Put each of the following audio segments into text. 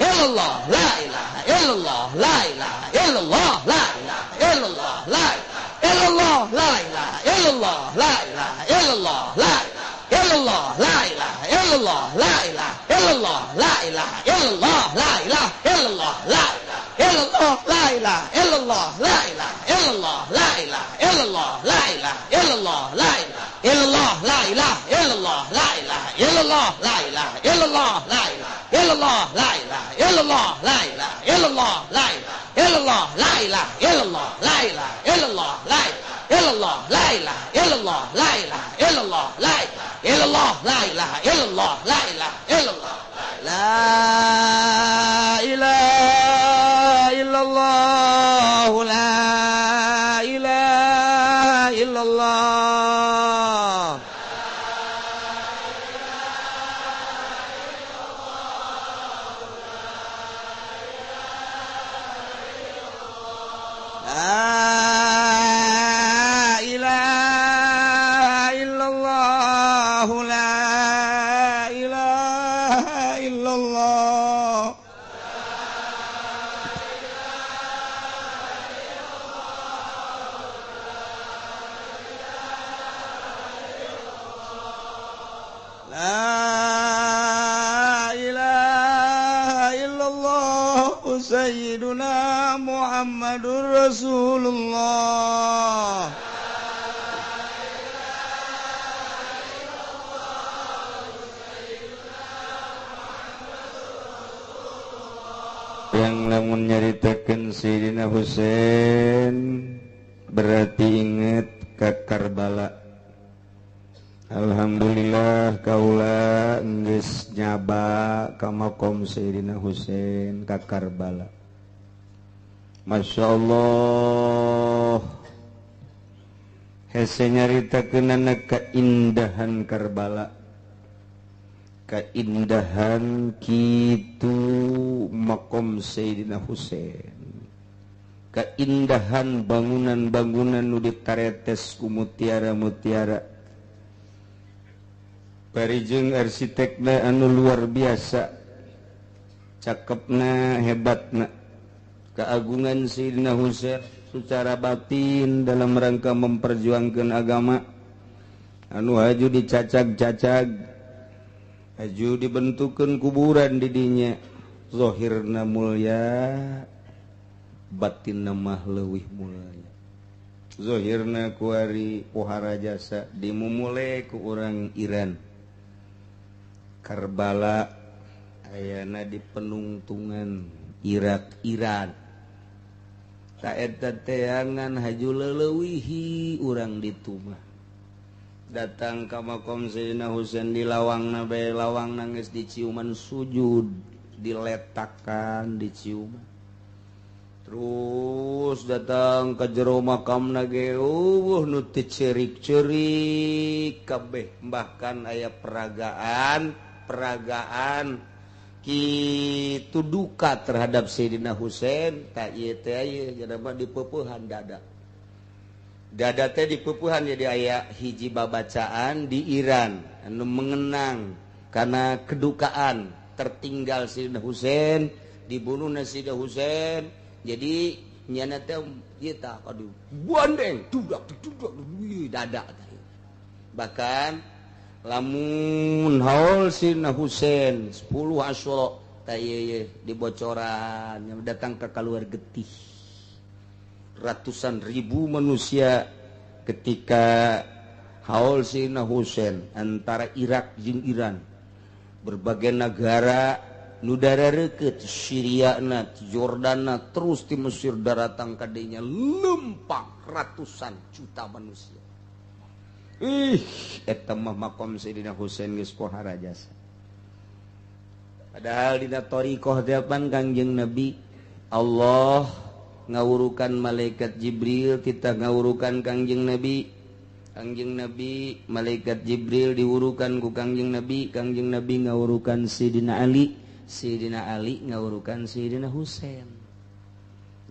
illallah la ilaha illallah la ilaha illallah la ilaha illallah la illallah la ilaha illallah la ilaha illallah la illallah la ilaha illallah la ilaha illallah la ilaha illallah la ilaha illallah la illallah la ilaha illallah la ilaha illallah la ilaha illallah la ilaha illallah la illallah la ilaha illallah la ilaha illallah la ilaha illallah la illallah la ilaha illallah la ilaha illallah la illallah la ilaha illallah la ilaha illallah la illallah la ilaha illallah la ilaha illallah la illallah la ilaha illallah la ilaha illallah la ilaha illallah la ilaha illallah. La ilaha illallah la ilaha illallah. La ilaha illallah sayyiduna Muhammadur Rasulullah. Yang lamun nyaritakeun Sayyidina Husain berarti inget ka Karbala. Alhamdulillah kaula geus nyaba ka makom Sayyidina Husain ka Karbala. Masya Allah, hese nyaritakeunana keindahan Karbala, keindahan kitu makom Sayyidina Husain, keindahan bangunan-bangunan nu ditaretes ku mutiara-mutiara, bari jeung arsitekna anu luar biasa, cakepna, hebatna. Keagungan Sayyidina Husain secara batin dalam rangka memperjuangkan agama anu haju dicacag-cacag, haju dibentukkan kuburan didinya, zahirna mulia, batinna mah leuwih mulia. Zahirna kuari pohara jasa dimumule ku urang Iran. Karbala ayana di penungtungan Irak Iran. Taeta teangan haju leleuwihi urang ditumah. Datang ka makom Sayyidina Husain di lawangna bae, lawang nangis diciuman sujud, diletakan diciuman. Terus datang ke jero makamna ge eueuh nu teu ceurik-ceurik kabeh, bahkan aya peragaan kitu duka terhadap Sayyidina Husain. Tak ieu teh ieu jadi dipeupuhan dada. Dada teh dipeupuhan jadi aya hiji babacaan di Iran anu mengenang karena kedukaan tertinggal Sayyidina Husain, dibunuh Sayyidina Husain. Jadi nyana teh ieu tah aduh bandeng dudak dudak dada teh. Bahkan lamun haul Sayyidina Husain 10 Asyura tah ieu dibocoran yang datang ke keluar getih ratusan ribu manusia ketika haul Sayyidina Husain antara Irak jeung Iran, berbagai negara nu darareukeut, Syria na, Jordan na, terus di Mesir daratang kadenya lempang ratusan juta manusia. Ih, eta mah makom Sayyidina Husain geus pohara jasa. Padahal dina thariqah teh pan Kangjeng Nabi Allah ngawurukan malaikat Jibril, kita ngawurukan Kangjeng Nabi. Kangjeng Nabi malaikat Jibril diwurukan ku Kangjeng Nabi, Kangjeng Nabi ngawurukan Sayyidina Ali, Sayyidina Ali ngawurukan Sayyidina Husain.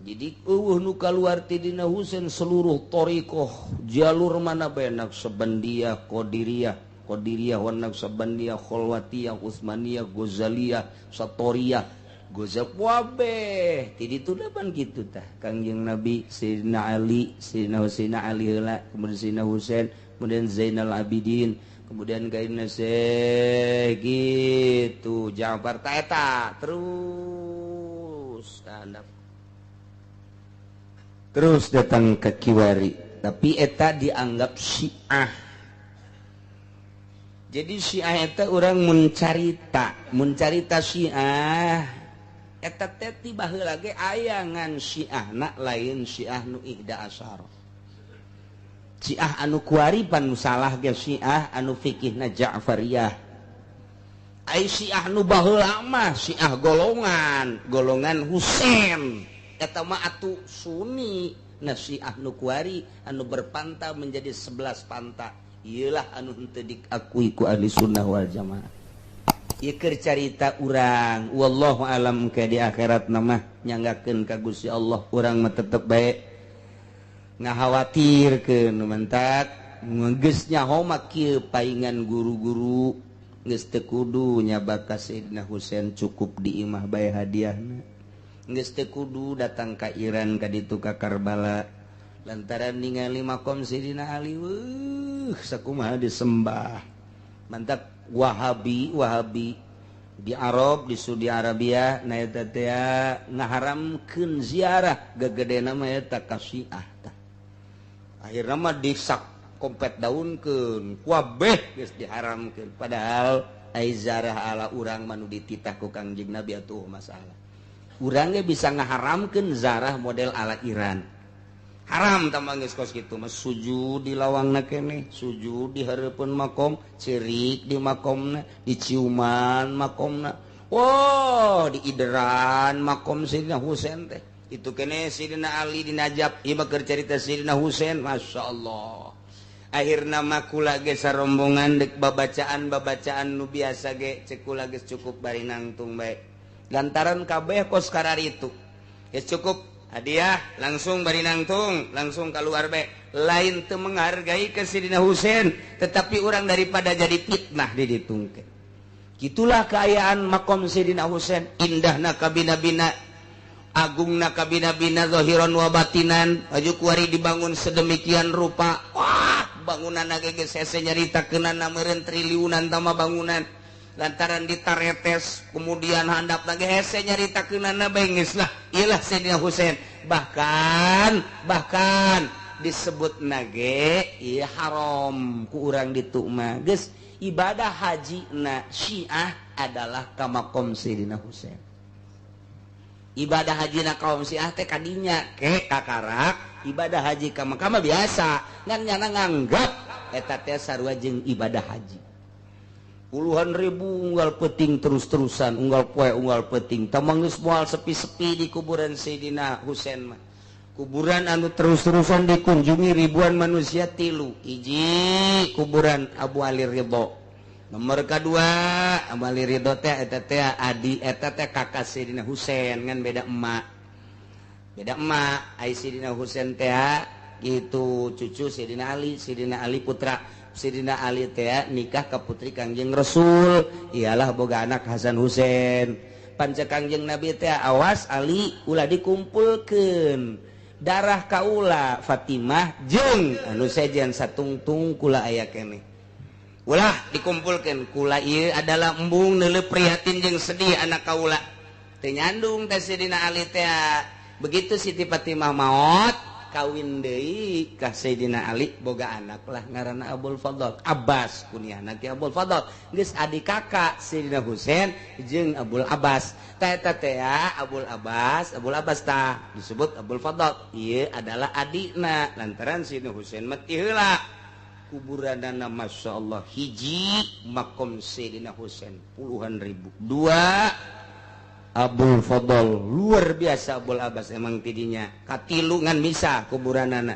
Jadi eueuh nu kaluar ti Dina Husain seluruh thariqah jalur mana bae, Naqsyabandiyah, Qadiriyah, Qadiriyah, wa Naqsyabandiyah, Khalwatiyah, Utsmaniyah, Ghazaliyah, Satoriyah, Gozap wabeh ti ditu depan kitu tah Kangjeng Nabi Sayyidina Ali, Sayyidina Husain Ali heula, kemudian Sayyidina Husain, kemudian Zainal Abidin, kemudian kaina gitu Ja'far ta eta terus tandap. Terus datang ke kiwari, tapi eta dianggap Syiah. Jadi Syiah eta orang mencarita Syiah eta teh ti baheula ge aya ngan Syiahna lain Syiah nu ihda asyara. Syiah anu kuari pan nu salah ge Syiah anu fikihna Ja'fariyah. Ai Syiah nu baheula mah Syiah golongan, golongan Husain. Eta mah atuh Sunni. Nah Syiah nu kuari anu berpanta menjadi 11 panta. Ieulah anu henteu diakui ku ahli sunnah wal jamaah. Ieu keur carita urang, wallahu alam ke di akhirat mah nyanggakeun ka Gusti Allah urang mah tetep bae ngakhawatirkeun mentak geus nyaho mah kieu paingan guru-guru geus teu kudu nyabak ka Sayyidina Husain cukup di imah bae hadiahna. Geus teu kudu datang ka Iran ka ditu ka Karbala lantaran ningali makom Sayyidina Ali weuh sakumaha disembah. Mantap Wahabi di Arab di Saudi Arabia na eta teh ngaharamkeun ziarah gegedena mah eta ka Syiah tah. Akhirna mah disak kompet daunkeun kuabeh geus diharamkeun padahal ai ziarah ala urang mah nu dititah ku Kangjeng Nabi atuh masalah. Urang ge bisa ngaharamkeun zarah model ala Iran. Haram tambah geus kos kitu mah sujud di lawangna keneh, sujud di hareupeun makom, ceurik di makomna, diciuman makomna. Wah, diideran makom Sayyidina Husain teh. Itu keneh Sayyidina Ali di Najaf, ieu mah keur carita Sayyidina Husain, masyaallah. Akhirna mah kula ge sarombongan deuk babacaan-babacaan nu biasa ge ceuk kula geus cukup bari nangtung bae. Lantaran kabeh kos kararitu. Geus cukup hadiah langsung bari nangtung, langsung keluar bae. Lain teu menghargai ke Sayyidina Husain, tetapi orang daripada jadi fitnah diditungkeun. Gitulah keayaan makom Sayyidina Husain, indahna kabina-bina, agungna kabina-bina zahiran wa batinan, aju kuari dibangun sedemikian rupa. Wah, bangunan ge geus hese nyaritakeunana meureun triliunan tama bangunan. Lantaran ditaretes kemudian handap lagi hese nyaritakeunana bae geus lah. Iyalah Sayyidina Husain. Bahkan disebut nage ieu haram ku urang ditu mah. Geus ibadah haji na Syiah adalah ka makom Sayyidina Husain. Ibadah haji na kaum Syiah teh kadinya ke kakarak ibadah haji ka Mekah mah biasa ngan nyana nganggap eta teh sarua jeung ibadah haji. Puluhan ribu unggal peting terus-terusan unggal poe unggal peting tamang geus moal sepi-sepi di kuburan Sayyidina Husain mah. Kuburan anu terus-terusan dikunjungi ribuan manusia tilu. Hiji kuburan Abu Ali Ridho. Nomor kedua Abu Ali Ridho teh eta teh adi eta teh kakak Sayyidina Husain ngan beda emak. Beda emak ai Sayyidina Husain teh gitu cucu Sayyidina Ali, Sayyidina Ali putra Sayyidina Ali teh nikah ka putri Kangjeng Rasul, ialah boga anak Hasan Husain. Panca Kangjeng Nabi teh awas Ali ulah dikumpulkeun darah kaula Fatimah jeung anu sejen satungtung kula aya keneh. Ulah dikumpulkeun kula ieu adalah embung neuleuh prihatin jeung sedih anak kaula. Teu nyandung teh Sayyidina Ali teh. Begitu Siti Fatimah maot kawin deui ka Sayyidina Ali boga anak lah ngaranna Abul Fadl. Abbas kunyahna ge Abul Fadl. Geus adik kakak Sayyidina Husain jeung Abul Abbas. Tah eta teh Abul Abbas, Abul Abbas tah disebut Abul Fadl. Ieu adalah adikna lantaran Sayyidina Husain mah ti heula. Kuburanana masyaallah hiji makom Sayyidina Husain puluhan ribu. Dua Abul Fadl luar biasa Abul Abbas emang tidinya katilu ngan misah kuburanana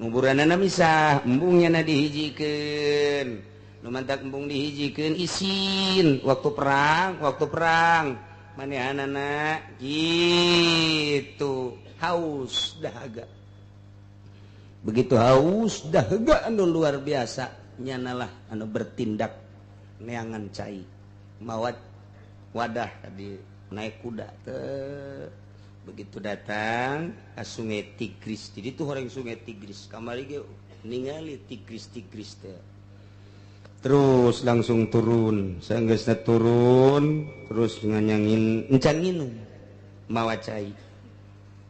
kuburanana misah embungnya na dihijikeun nu mantak embung dihijikeun isin waktu perang manehanana gitu haus dahaga begitu haus dahaga anu luar biasa nyanalah anu bertindak neangan cai mawat wadah di Naik kuda teh. Begitu datang ke Sungai Tigris. Jadi tuh orang Sungai Tigris. Kamari ge ningali Tigris-Tigris teh. Terus langsung turun. Sanggeusna turun, terus nganyangin encan nginum. Mawa cai.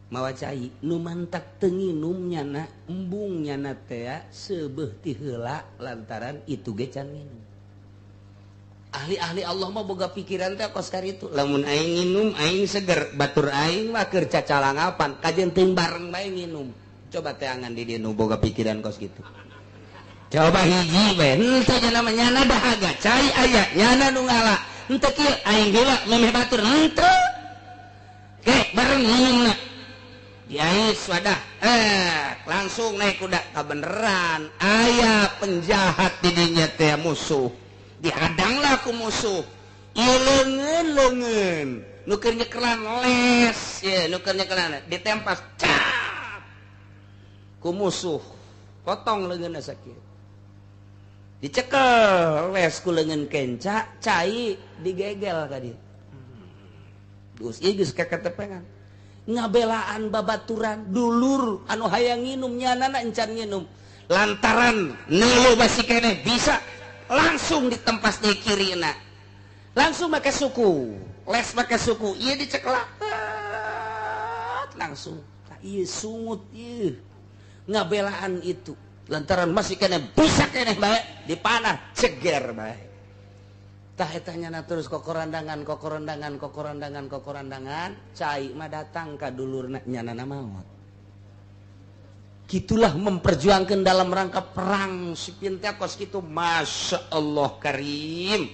Mawa cai nu mantak teu nginum nyana embung nyana teh seubeuh ti heula lantaran itu ge can nginum. Ahli-ahli Allah mah boga pikiran teh kos karitu. Lamun aing nginum aing seger, batur aing mah keur cacalangapan, kajeun teuing bareng bae nginum. Coba teangan di dieu nu boga pikiran kos kitu. Coba hiji bae, henteu nya namanya nyana dahaga, cai aya, nyana nu ngala. Henteu kieu aing heula memeh batur, henteu. Ke bareng nginumna. Diais wadah, langsung naik kuda kabeneran aya penjahat di dinya teh musuh. Dihadanglah ku musuh. Ieu leungeun-leungeun, nu keur nyekelan les, ye nu keur nyekelan ditempas cap ku musuh. Potong leungeunna sakieu. Dicekel les ku leungeun kenca, cai digegel ka dieu. Geus ieu geus kaketepengan. Ngabelaan babaturan dulur anu hayang nginum nyanana encan nginum. Lantaran neuleuh basi keneh bisa langsung ditempas di kirina, langsung make suku, les make suku, ieu diceklak langsung, ieu sungut ieu ngabelaan itu, lantaran masih kene bisa keneh bae dipanah ceger bae. Tah eta nyana terus kokorandangan kokorandangan kokorandangan kokorandangan, cai mah datang ka dulurna nyanana maot. Gitulah memperjuangkan dalam rangka perang si Pintakos gitu. Masya Allah karim.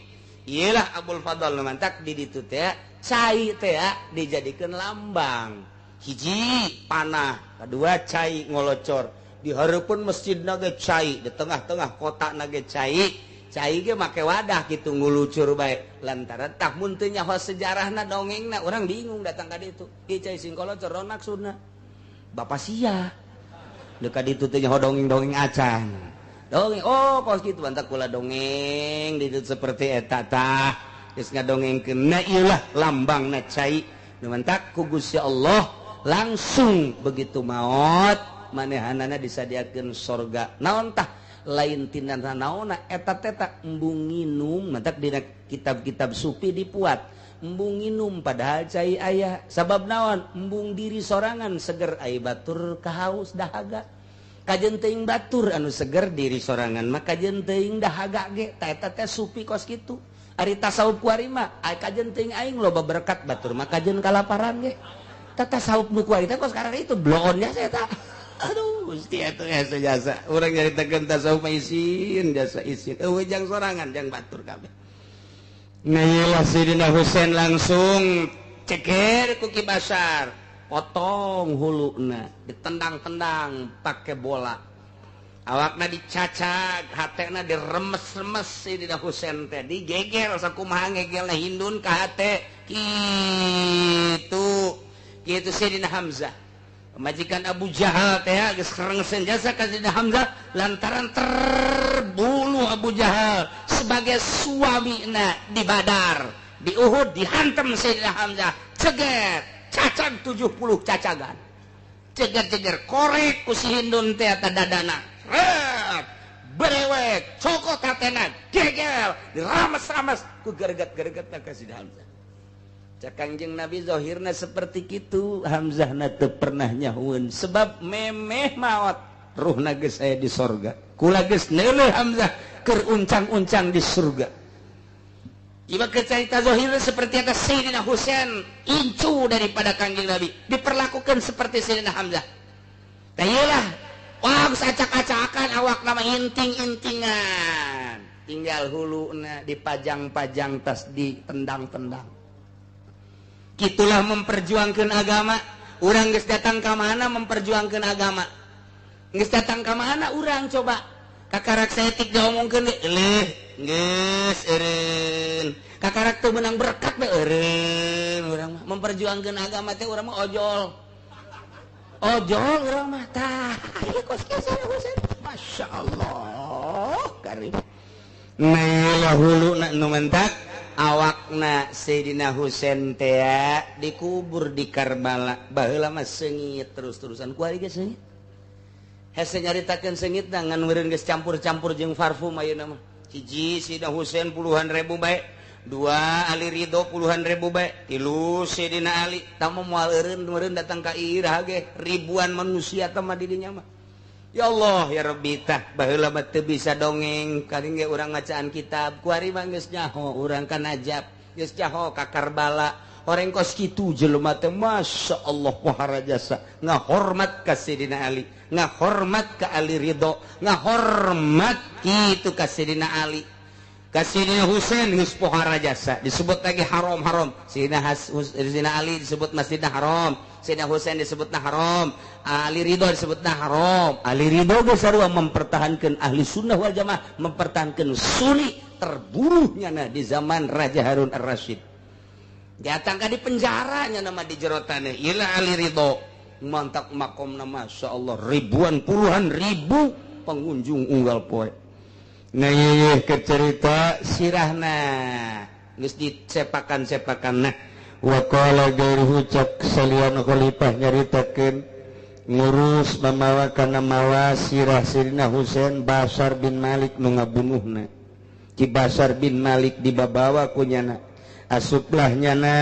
Iyalah Abul Fadl mantak di ditu teh cai teh dijadikan lambang. Hiji panah, kedua cai ngolocor. Di hareupeun masjid nage cai, di tengah-tengah kota nage cai. Cai ge make wadah kitu ngulucur bae. Lantaran tah mun teu nyaho sejarahna dongengna urang bingung datang ka ditu. Ieu cai sing kolocor naon maksudna? Bapak sia. Dekat itu teh dongeng-dongeng acan. Dongeng, oh kos kitu bantak kula dongeng di ditu seperti eta tah. Geus ngadongengkeun na ieu lah lambangna cai. Nu mantak ku Gusti Allah langsung begitu maot manehanana disadiakeun sorga. Naon tah lain tina naonna eta teh tak embung nginum mantak dina kitab-kitab sufi dipuat. Embung nginum padahal cai aya sabab naon embung diri sorangan seger ai batur kahaus dahaga kajeun teuing batur anu seger diri sorangan mah kajeun teuing dahaga ge ta eta teh sufi kos kitu ari tasawuf kuari mah ai kajeun teuing aing loba berkat batur mah kajeun kalaparan ge ta tasawuf nu kuari teh kos karena itu bloonnya saya ta aduh Gusti atuh jasa jasa urang nyaritakeun tasawuf mah isin jasa isin eueuh jang sorangan jang batur kabeh. Nah, Sayyidina Husain langsung ceker ku Ki Basar, potong huluna, ditendang-tendang pakai bola. Awakna dicacag, hatena diremes-remes Sayyidina Husain teh digegel sakumaha ngegelna hindun ka hate. Kitu. Kitu Sayyidina Hamzah. Pamajikan Abu Jahal teh geus kerengsen jasa ka Sayyidina Hamzah lantaran terbunuh Abu Jahal sebagai suamina di Badar, di Uhud dihantam Sayyidina Hamzah, ceger, cacag 70 cacagan. Ceger-ceger korek ku si Hindun teh eta dadana. Rep, berewek, cokot hatena, gegel, dirames-rames ku gereget-geregetna ka Sayyidina Hamzah. Cak Kangjeng Nabi zahirna seperti kitu, Hamzahna teu pernah nyahueun sebab memeh maot ruhna geus aya di sorga. Kula geus neuleuh Hamzah keur uncang-uncang di surga. Ieu keur carita zahirna seperti eta Sayyidina Husain incu daripada Kangjeng Nabi diperlakukan seperti Sayyidina Hamzah. Tah ieu lah, wah geus acak-acakan awakna mah inting-intingan. Tinggal huluna dipajang-pajang tas ditendang-tendang. Gitulah memperjuangkan agama. Urang geus datang ka mana memperjuangkan agama. Geus datang ka mana urang coba. Kakarak saeutik diomongkeun leuh geus eureun. Kakarak teu meunang berkat we eureun urang mah memperjuangkan agama teh urang mah ojol. Ojol urang mah tah ieu kos kieu Husain. Masyaallah karim. Nah huluna nu mentak Awakna Sayyidina Husain teh dikubur di Karbala. Baheula mah seungit terus-terusan ku ari ge seungit. Hese nyaritakeun seungit ngan meureun geus campur-campur jeung parfum ayeuna mah. Hiji Sayyidina Husain puluhan ribu bae, dua Ali Ridho puluhan ribu bae, tilu Sayyidina Ali tamu moal eureun meureun datang ka irah ge ribuan manusia teh mah di dinya mah. Ya Allah ya Rabbi tah baheula mah teu bisa dongeng karing ge urang ngacaan kitab kuari mah geus nyaho urang ka Najaf geus nyaho ka Karbala orang kos kitu jelema teh Masya Allah pohara jasa ngahormat ka Sayyidina Ali, ngahormat ka Ali Ridho, ngahormat kitu ka Sayyidina Ali, ka Sayyidina Husain geus pohara jasa disebut lagi haram-haram. Sayyidina Ali disebut Masjidil Haram, Sayyidina Husain disebutna haram, Ali Ridho disebutna haram. Ali Ridho geus sarua mempertahankan ahli sunnah wal jamaah, mempertahankan sunni terbunuhnya nah di zaman Raja Harun Ar-Rasyid. Datang ka di penjaranya nama di jero taneuh ieu Ali Ridho mantap makomna Masya Allah ribuan puluhan ribu pengunjung unggal poe. Nah ieu ke cerita sirahna geus dicepakan-cepakan nah. Wa qala gairuhu cak salian khalifah nyaritakeun ngurus mamawa kana mawa sirah Sayyidina Husain Basar bin Malik nu ngabunuhna. Ki Basar bin Malik dibabawa ku nyana asuplah nyana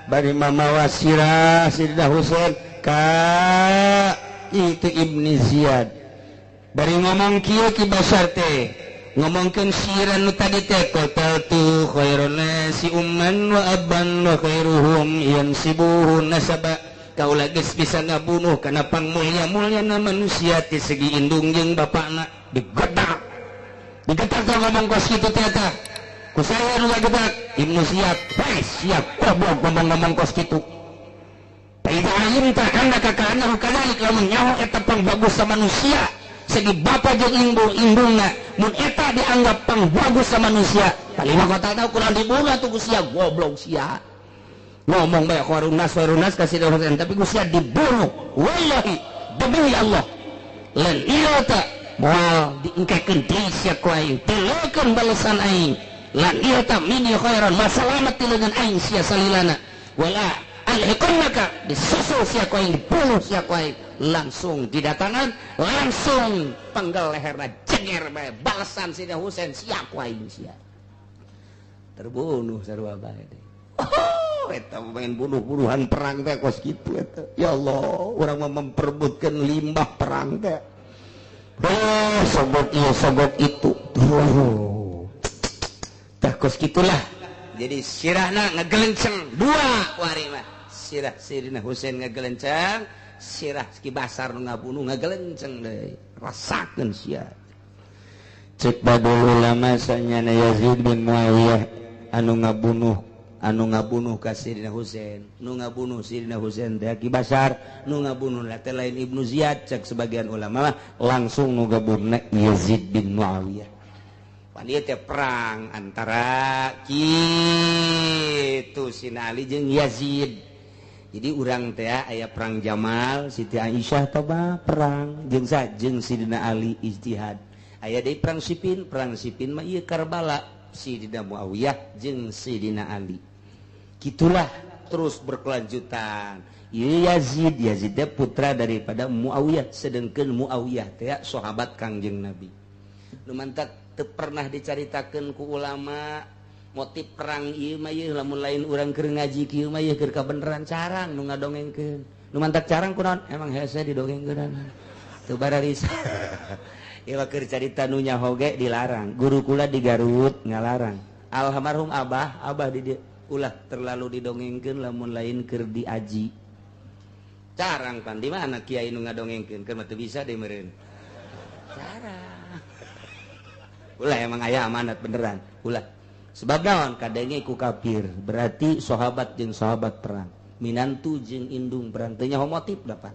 bari mamawa sirah Sayyidina Husain ka itu Ibni Ziyad. Bari ngomong kieu Ki Basar teh ngomongkeun siran nu tadi teh qataltu khairun nasi umman wa abban wa khairuhum yansibuhu nasaba. Kaula geus bisa ngabunuh kana pangmulia-muliana manusia ti segi indung jeung bapakna. Digedak digedak ngomong kos kitu teh eta ku saya nu ngagedak Ibnu Ziyad bae siap goblok ngomong-ngomong kos kitu. Fa idza alimta annaka ka'annahu kadzalik lamun nyaho eta pangbagus manusia segi bapa jeung indungna mun eta dianggap pangbagus sama manusia kalima kota tahu kurang dibunuh atuh ku sia goblok sia ngomong bae khairun nas ka Sayyidina Husain tapi ku sia dibunuh wallahi demi Allah lan ieu teh moal diengkekeun deui sia ku aing tilukeun balesan aing lan ieu teh mini khairan masalamat tileungeun aing sia salilana wala alhiqannaka disusul sia ku aing dibunuh sia ku aing langsung didatangan langsung penggal leherna jenger bae balasan Sayyidina Husain sia ku aing sia terbunuh sarua bae deui. Oh eta main bunuh-bunuhan perang teh kos kitu eta. Ya Allah urang mah memperebutkeun limbah perang teh. Oh sogok ieu sogok itu. Oh. Tah kos kitulah. Jadi sirahna ngagelenceng dua wari mah. Sirah Sayyidina Husain ngagelenceng, sirah Ki Basar nu ngabunuh ngagelenceng deui. Rasakeun sia. Cek badul ulama sanyana Yazid bin Muawiyah anu ngabunuh ka Sayyidina Husain, nu ngabunuh Sayyidina Husain teh Ki Basar, nu ngabunuh teh lain Ibnu Ziyad. Cek sebagian ulama mah langsung nu ngabunuhna Yazid bin Muawiyah. Pan ieu teh perang antara kitu Sina Ali jeung Yazid. Jadi urang teh aya perang Jamal, Siti Aisyah toba perang jeung jeung Sidina Ali ijtihad. Aya deui perang Siffin, perang Siffin mah ieu Karbala, Sidina Muawiyah jeung Sidina Ali. Gitulah terus berkelanjutan. Ieu Yazid, Yazid teh putra daripada Muawiyah, sedengkeun Muawiyah teh sahabat Kangjeng Nabi. Nu mantak teu pernah dicaritakeun ku ulama motif perang ieu mah ieu lamun lain urang keur ngaji kieu mah ieu keur kabeneran carang nu ngadongengkeun. Nu mantak carang kunaon? Emang hese didongengkeun. Teu bararisa. Ieu mah keur carita nu nyaho ge dilarang. Guru kula di Garut ngalarang. Almarhum abah, abah di dieu ulah terlalu didongengkeun lamun lain keur diaji. Carang pan di mana kiai nu ngadongengkeun keur mah teu bisa deui meureun. Carang. Ulah emang aya amanat beneran. Ulah. Sebab naon kadenge ku kafir berarti sahabat jeung sahabat perang, minantu jeung indung perang teu nyaho motif da pan.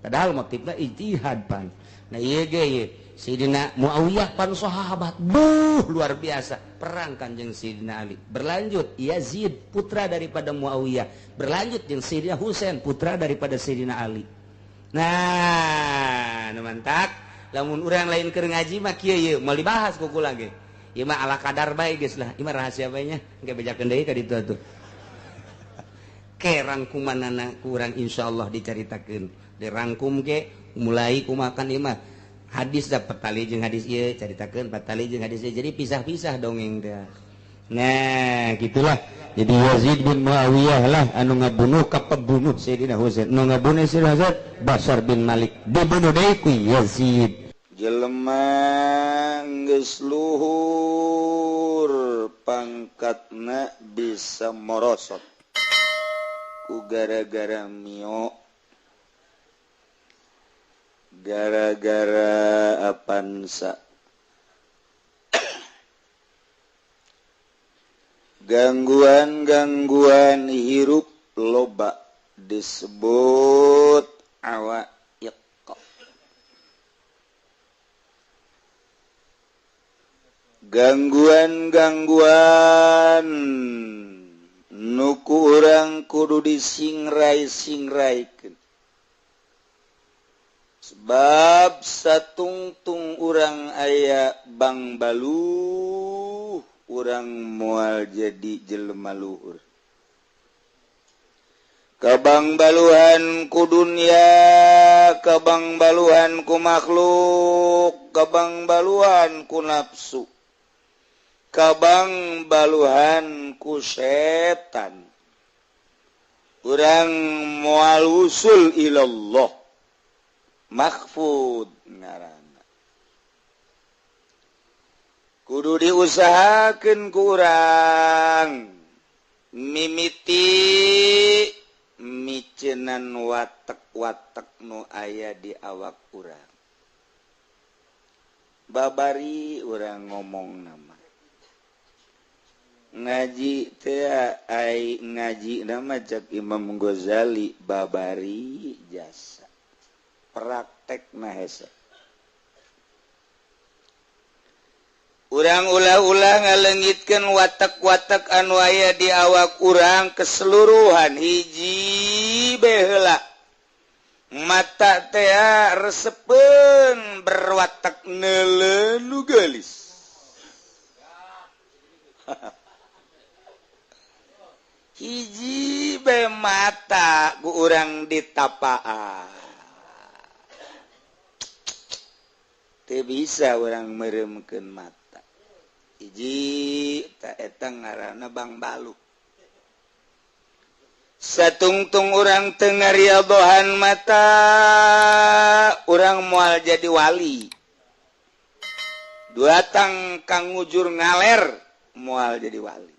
Padahal motifna ijtihad pan. Nah ieu ge ieu Sayyidina Muawiyah pan sahabat buh luar biasa perang kanjeng Sayyidina Ali. Berlanjut Yazid putra daripada Muawiyah, berlanjut jeung Sayyidina Husain putra daripada Sayyidina Ali. Nah, nu mantak lamun urang lain keur ngaji mah kieu ieu moal dibahas ku kula ge. Ieu mah ala kadar bae geus lah, ieu mah rahasia bae nya, engke bejakeun deui ka ditu atuh. Ke rangkumanana kurang insyaallah dicaritakeun. Dirangkum ke mulai kumakan ieu mah hadis dapat tali jeung hadis ieu caritakeun, patali jeung hadis ieu, jadi pisah-pisah dongeng teh. Nah, gitulah. Jadi Yazid bin Muawiyah lah anu ngabunuh ka pembunuh Sayyidina Husain. Nu ngabunuh Sayyidina Husain Basar bin Malik, dibunuh deui ku Yazid. Jelema geus luhur pangkatna bisa morosot ku gara-gara mio, gara-gara apansa, gangguan-gangguan hirup loba disebut awaiq. Gangguan-gangguan nu ku urang kudu disingrai-singraikeun. Sebab satungtung urang aya bang baluh, urang moal jadi jelema luhur. Kabang baluhan ku dunia, kabang baluhan ku makhluk, kabang baluhan ku nafsu, kabang baluhan ku setan. Urang moal usul ilallah mahfud ngaranna. Kudu diusahakeun ku urang mimiti micenan watek-watek nu aya di awak urang. Babari urang ngomong nama ngaji teh ai ngaji nama cak Imam Ghazali babari jasa praktek na hese. Urang ulah-ulah ngalengitkeun watak-watak anu aya di awak urang keseluruhan hiji bae heula. Mata teh resepeun berwatak neuleuh nu geulis. Hiji bae mata ku urang ditapaan. Teu bisa urang meureumkeun mata. Hiji ta eta ngaranna Bang Balu. Satungtung urang teu ngariadohan mata, urang moal jadi wali. Dua tang kang ngujur ngaler moal jadi wali.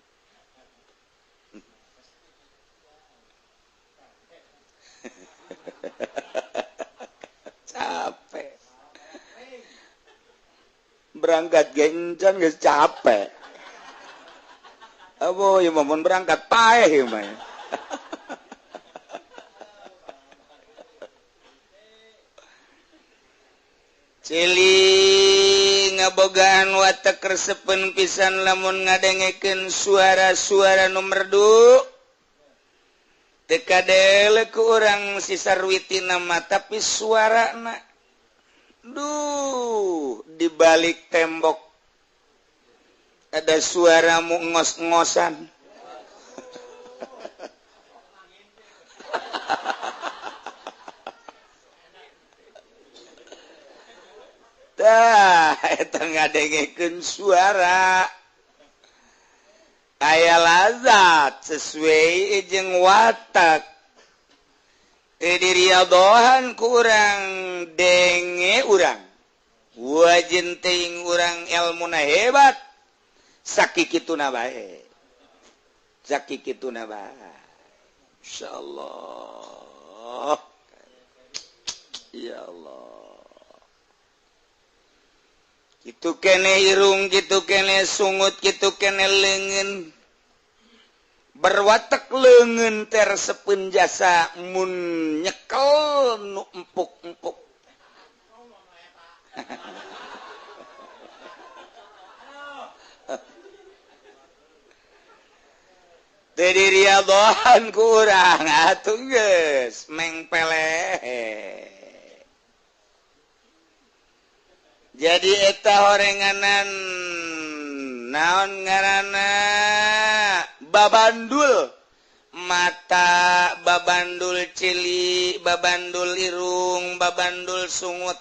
Capek. Berangkat gencan geus capek. Abo ieu mah mun berangkat paeh ieu mah. Cili ngabogaan watek resepeun pisan lamun ngadengekeun suara-suara nu merdu. Teu kadele ku urang si sarwitina mah tapi suarana duh, di balik tembok ada suara mu ngos-ngosan. Tah, eta ngadengekeun suara. Aya lazat sesuai jeung watak. Diriadohan ku urang denge urang wajin teuing urang ilmuna hebat sakikituna bae, sakikituna bae. Insyaallah ya Allah. Kitu kene irung, kitu kene sungut, kitu kene leungeun. Berwatek leungeun teh resepeun jasa mun nyekel nu empuk-empuk. Teu diriadohan ku urang atuh geus mengpeleh. Jadi eta horenganan Naon ngaranna babandul mata, babandul cili, babandul irung, babandul sungut,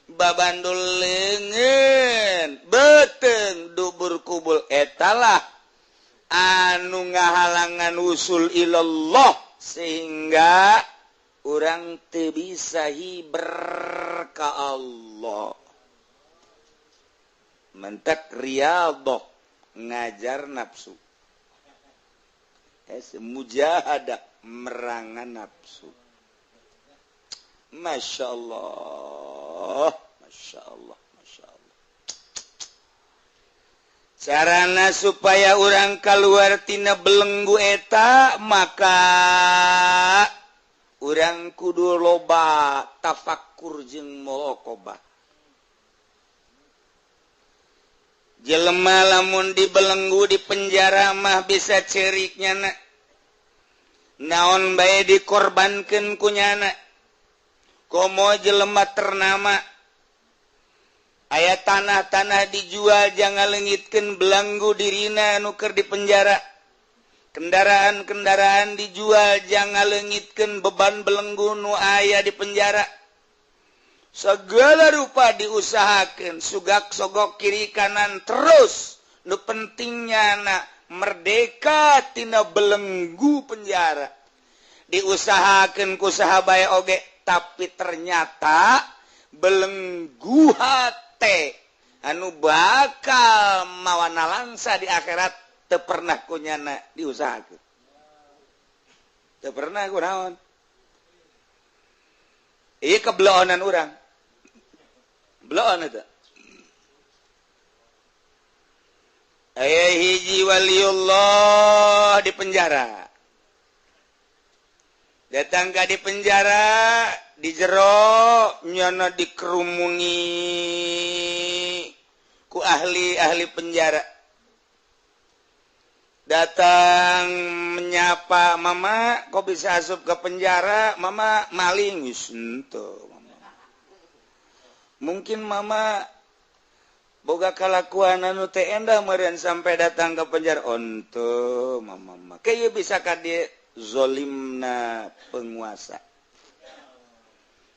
babandul leungeun, beuteung, dubur kubul etalah anu ngahalangan usul ilallah sehingga urang teu bisa hiber ka Allah. Mentek riyadhah ngajar nafsu. Mujahadah merangan nafsu. Masya Allah, Masya Allah, Masya Allah. Carana supaya orang keluar tina belenggu eta maka urang kudu loba tafakur jeung muraqabah. Jelema lamun dibelenggu di penjara mah bisa cerik nyana. Naon bae dikorbankeun ku nyana. Komo jelema ternama. Aya tanah-tanah dijual jangan leungitkeun belenggu dirina nu keur di penjara. Kendaraan-kendaraan dijual jangan leungitkeun beban belenggu nu aya di penjara. Segala rupa diusahakan, sugak sogok kiri kanan terus. Nu pentingnya anak merdeka tina belenggu penjara. Diusahakan ku saha bae oge, tapi ternyata belenggu hate anu bakal mawana langsa di akhirat teu pernah ku nyana diusahakeun. Teu pernah ku naon. Ieu kebeloonan urang. Beloon eta. Aya hiji waliullah di penjara. Datang ka di penjara, di jero nyana dikerumuni ku ahli-ahli penjara. Datang menyapa, "Mama, kok bisa asup ke penjara?" "Mama maling." Geus henteu. Mungkin mama boga kalakuan anu teu endah meureun sampai datang ke penjara. Onto mama mah kieu bisa ka dieu zolimna penguasa.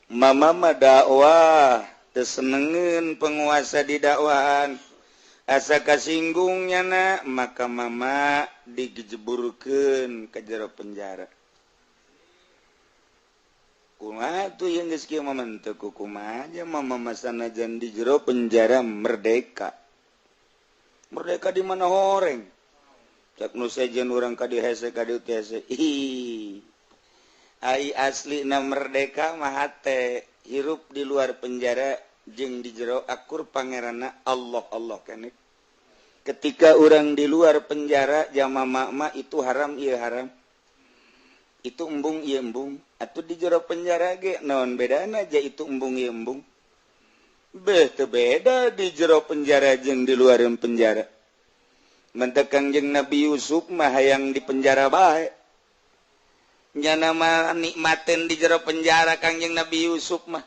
Mama mah dakwah teu senengeun penguasa di dakwahan. Asa kasinggung nyana maka mama digejeburkeun ka jero penjara. Kumaha tuh yang geus kieu mah teu kumaha aja mama masanajan di jero penjara merdeka. Merdeka di mana horeng? Cak nu sejen urang ka dieu hese ka dieu teh hese. Ih. Ai aslina merdeka mah hate hirup di luar penjara jeung di jero akur pangeranna Allah Allah keneh. Ketika urang di luar penjara jama mama itu haram ieu haram. Itu embung ieu embung. Atuh di jero penjara ge naon bedana aja itu embung ieu embung. Beh teu beda di jero penjara jeung di luar penjara. Mentek Kangjeng Nabi Yusuf mah hayang di penjara bae. Nyana mah nikmateun di jero penjara Kangjeng Nabi Yusuf mah.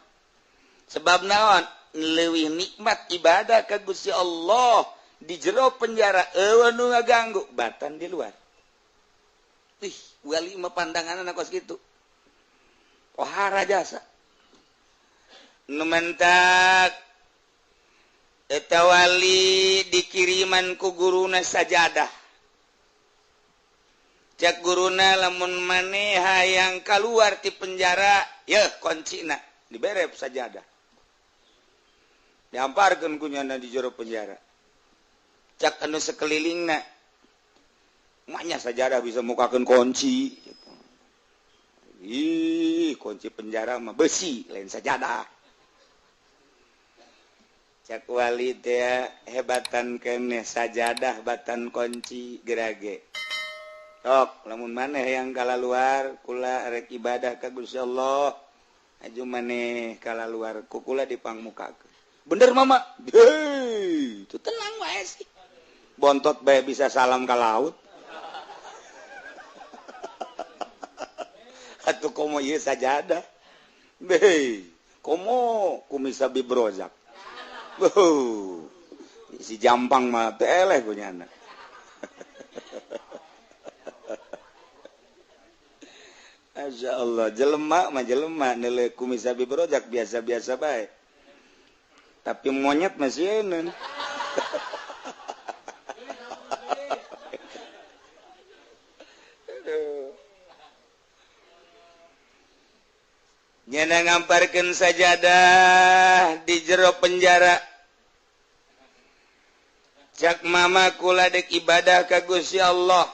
Sebab naon? Leuwih nikmat ibadah ka Gusti Allah di jero penjara eueuh nu ngaganggu batan di luar. Ih, wali mah pandanganna kos kitu. Pohara jasa. Nu mentak eta wali dikiriman ku guruna sajadah. Cak guruna lamun maneh hayang kaluar ti penjara, yeuh kuncina dibere sajadah. Diamparkeun ku nyana di jero penjara. Cak anu sekelilingna, maknya sajadah bisa mukakeun kunci. Ih, kunci penjara mah besi, lain sajadah. Cak wali teh hebatan keneh sajadah batan kunci gerage. Tok, lamun maneh yang kalaluar kula rek ibadah ka Gusti Allah, aju maneh kalaluar ku kula dipangmukakeun. Bener mama? Hei, itu tenang wae sih. Bontot bae bisa salam ka laut. Atuh komo ieu sajadah. Hei, komo kumisa bibrozak. Wuh. Si Jampang mah teu eleh kunyana. Masya Allah, jelema mah jelema neuleuh kumis Habib Rozak biasa-biasa bae. Tapi monyet masih eun. Nyana ngamparkeun sajadah di jero penjara. Cak mama kula dek ibadah ka Gusti Allah.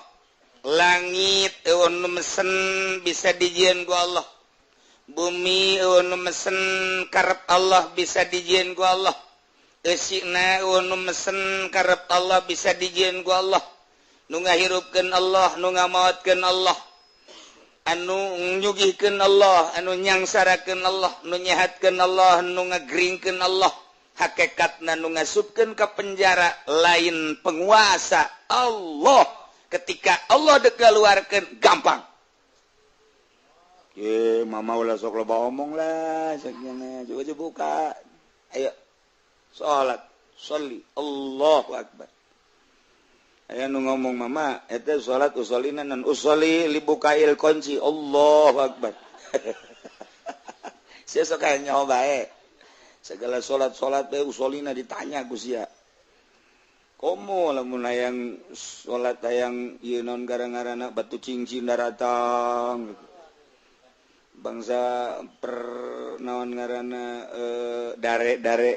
Langit eueuh nu mesen bisa dijieun ku Allah. Bumi eueuh nu mesen karep Allah bisa dijieun ku Allah. Eusina eueuh nu mesen karep Allah bisa dijieun ku Allah. Nu ngahirupkeun Allah, nu ngamaotkeun Allah. Anu nyugihkeun Allah, anu nyangsarakeun Allah, nu nyehatkeun Allah, nu ngageringkeun Allah. Hakikatna nu ngasupkeun ka penjara lain penguasa Allah. Ketika Allah dek keluarkeun gampang. Ye, mama ulah sok loba omong lah, sakjana coba buka. Ayo salat, sholli, Allahu akbar. Aya nu ngomong mama, eta salat usolina nan usolli libukail kunci, Allahu akbar. Sia sok aya nyaho bae. Segala salat-salat bae usolina ditanya ku sia. Komo lamun hayang salat hayang ieu naon gara-garana batu cincin daratang. Bangsa per naon ngaranna dare-dare.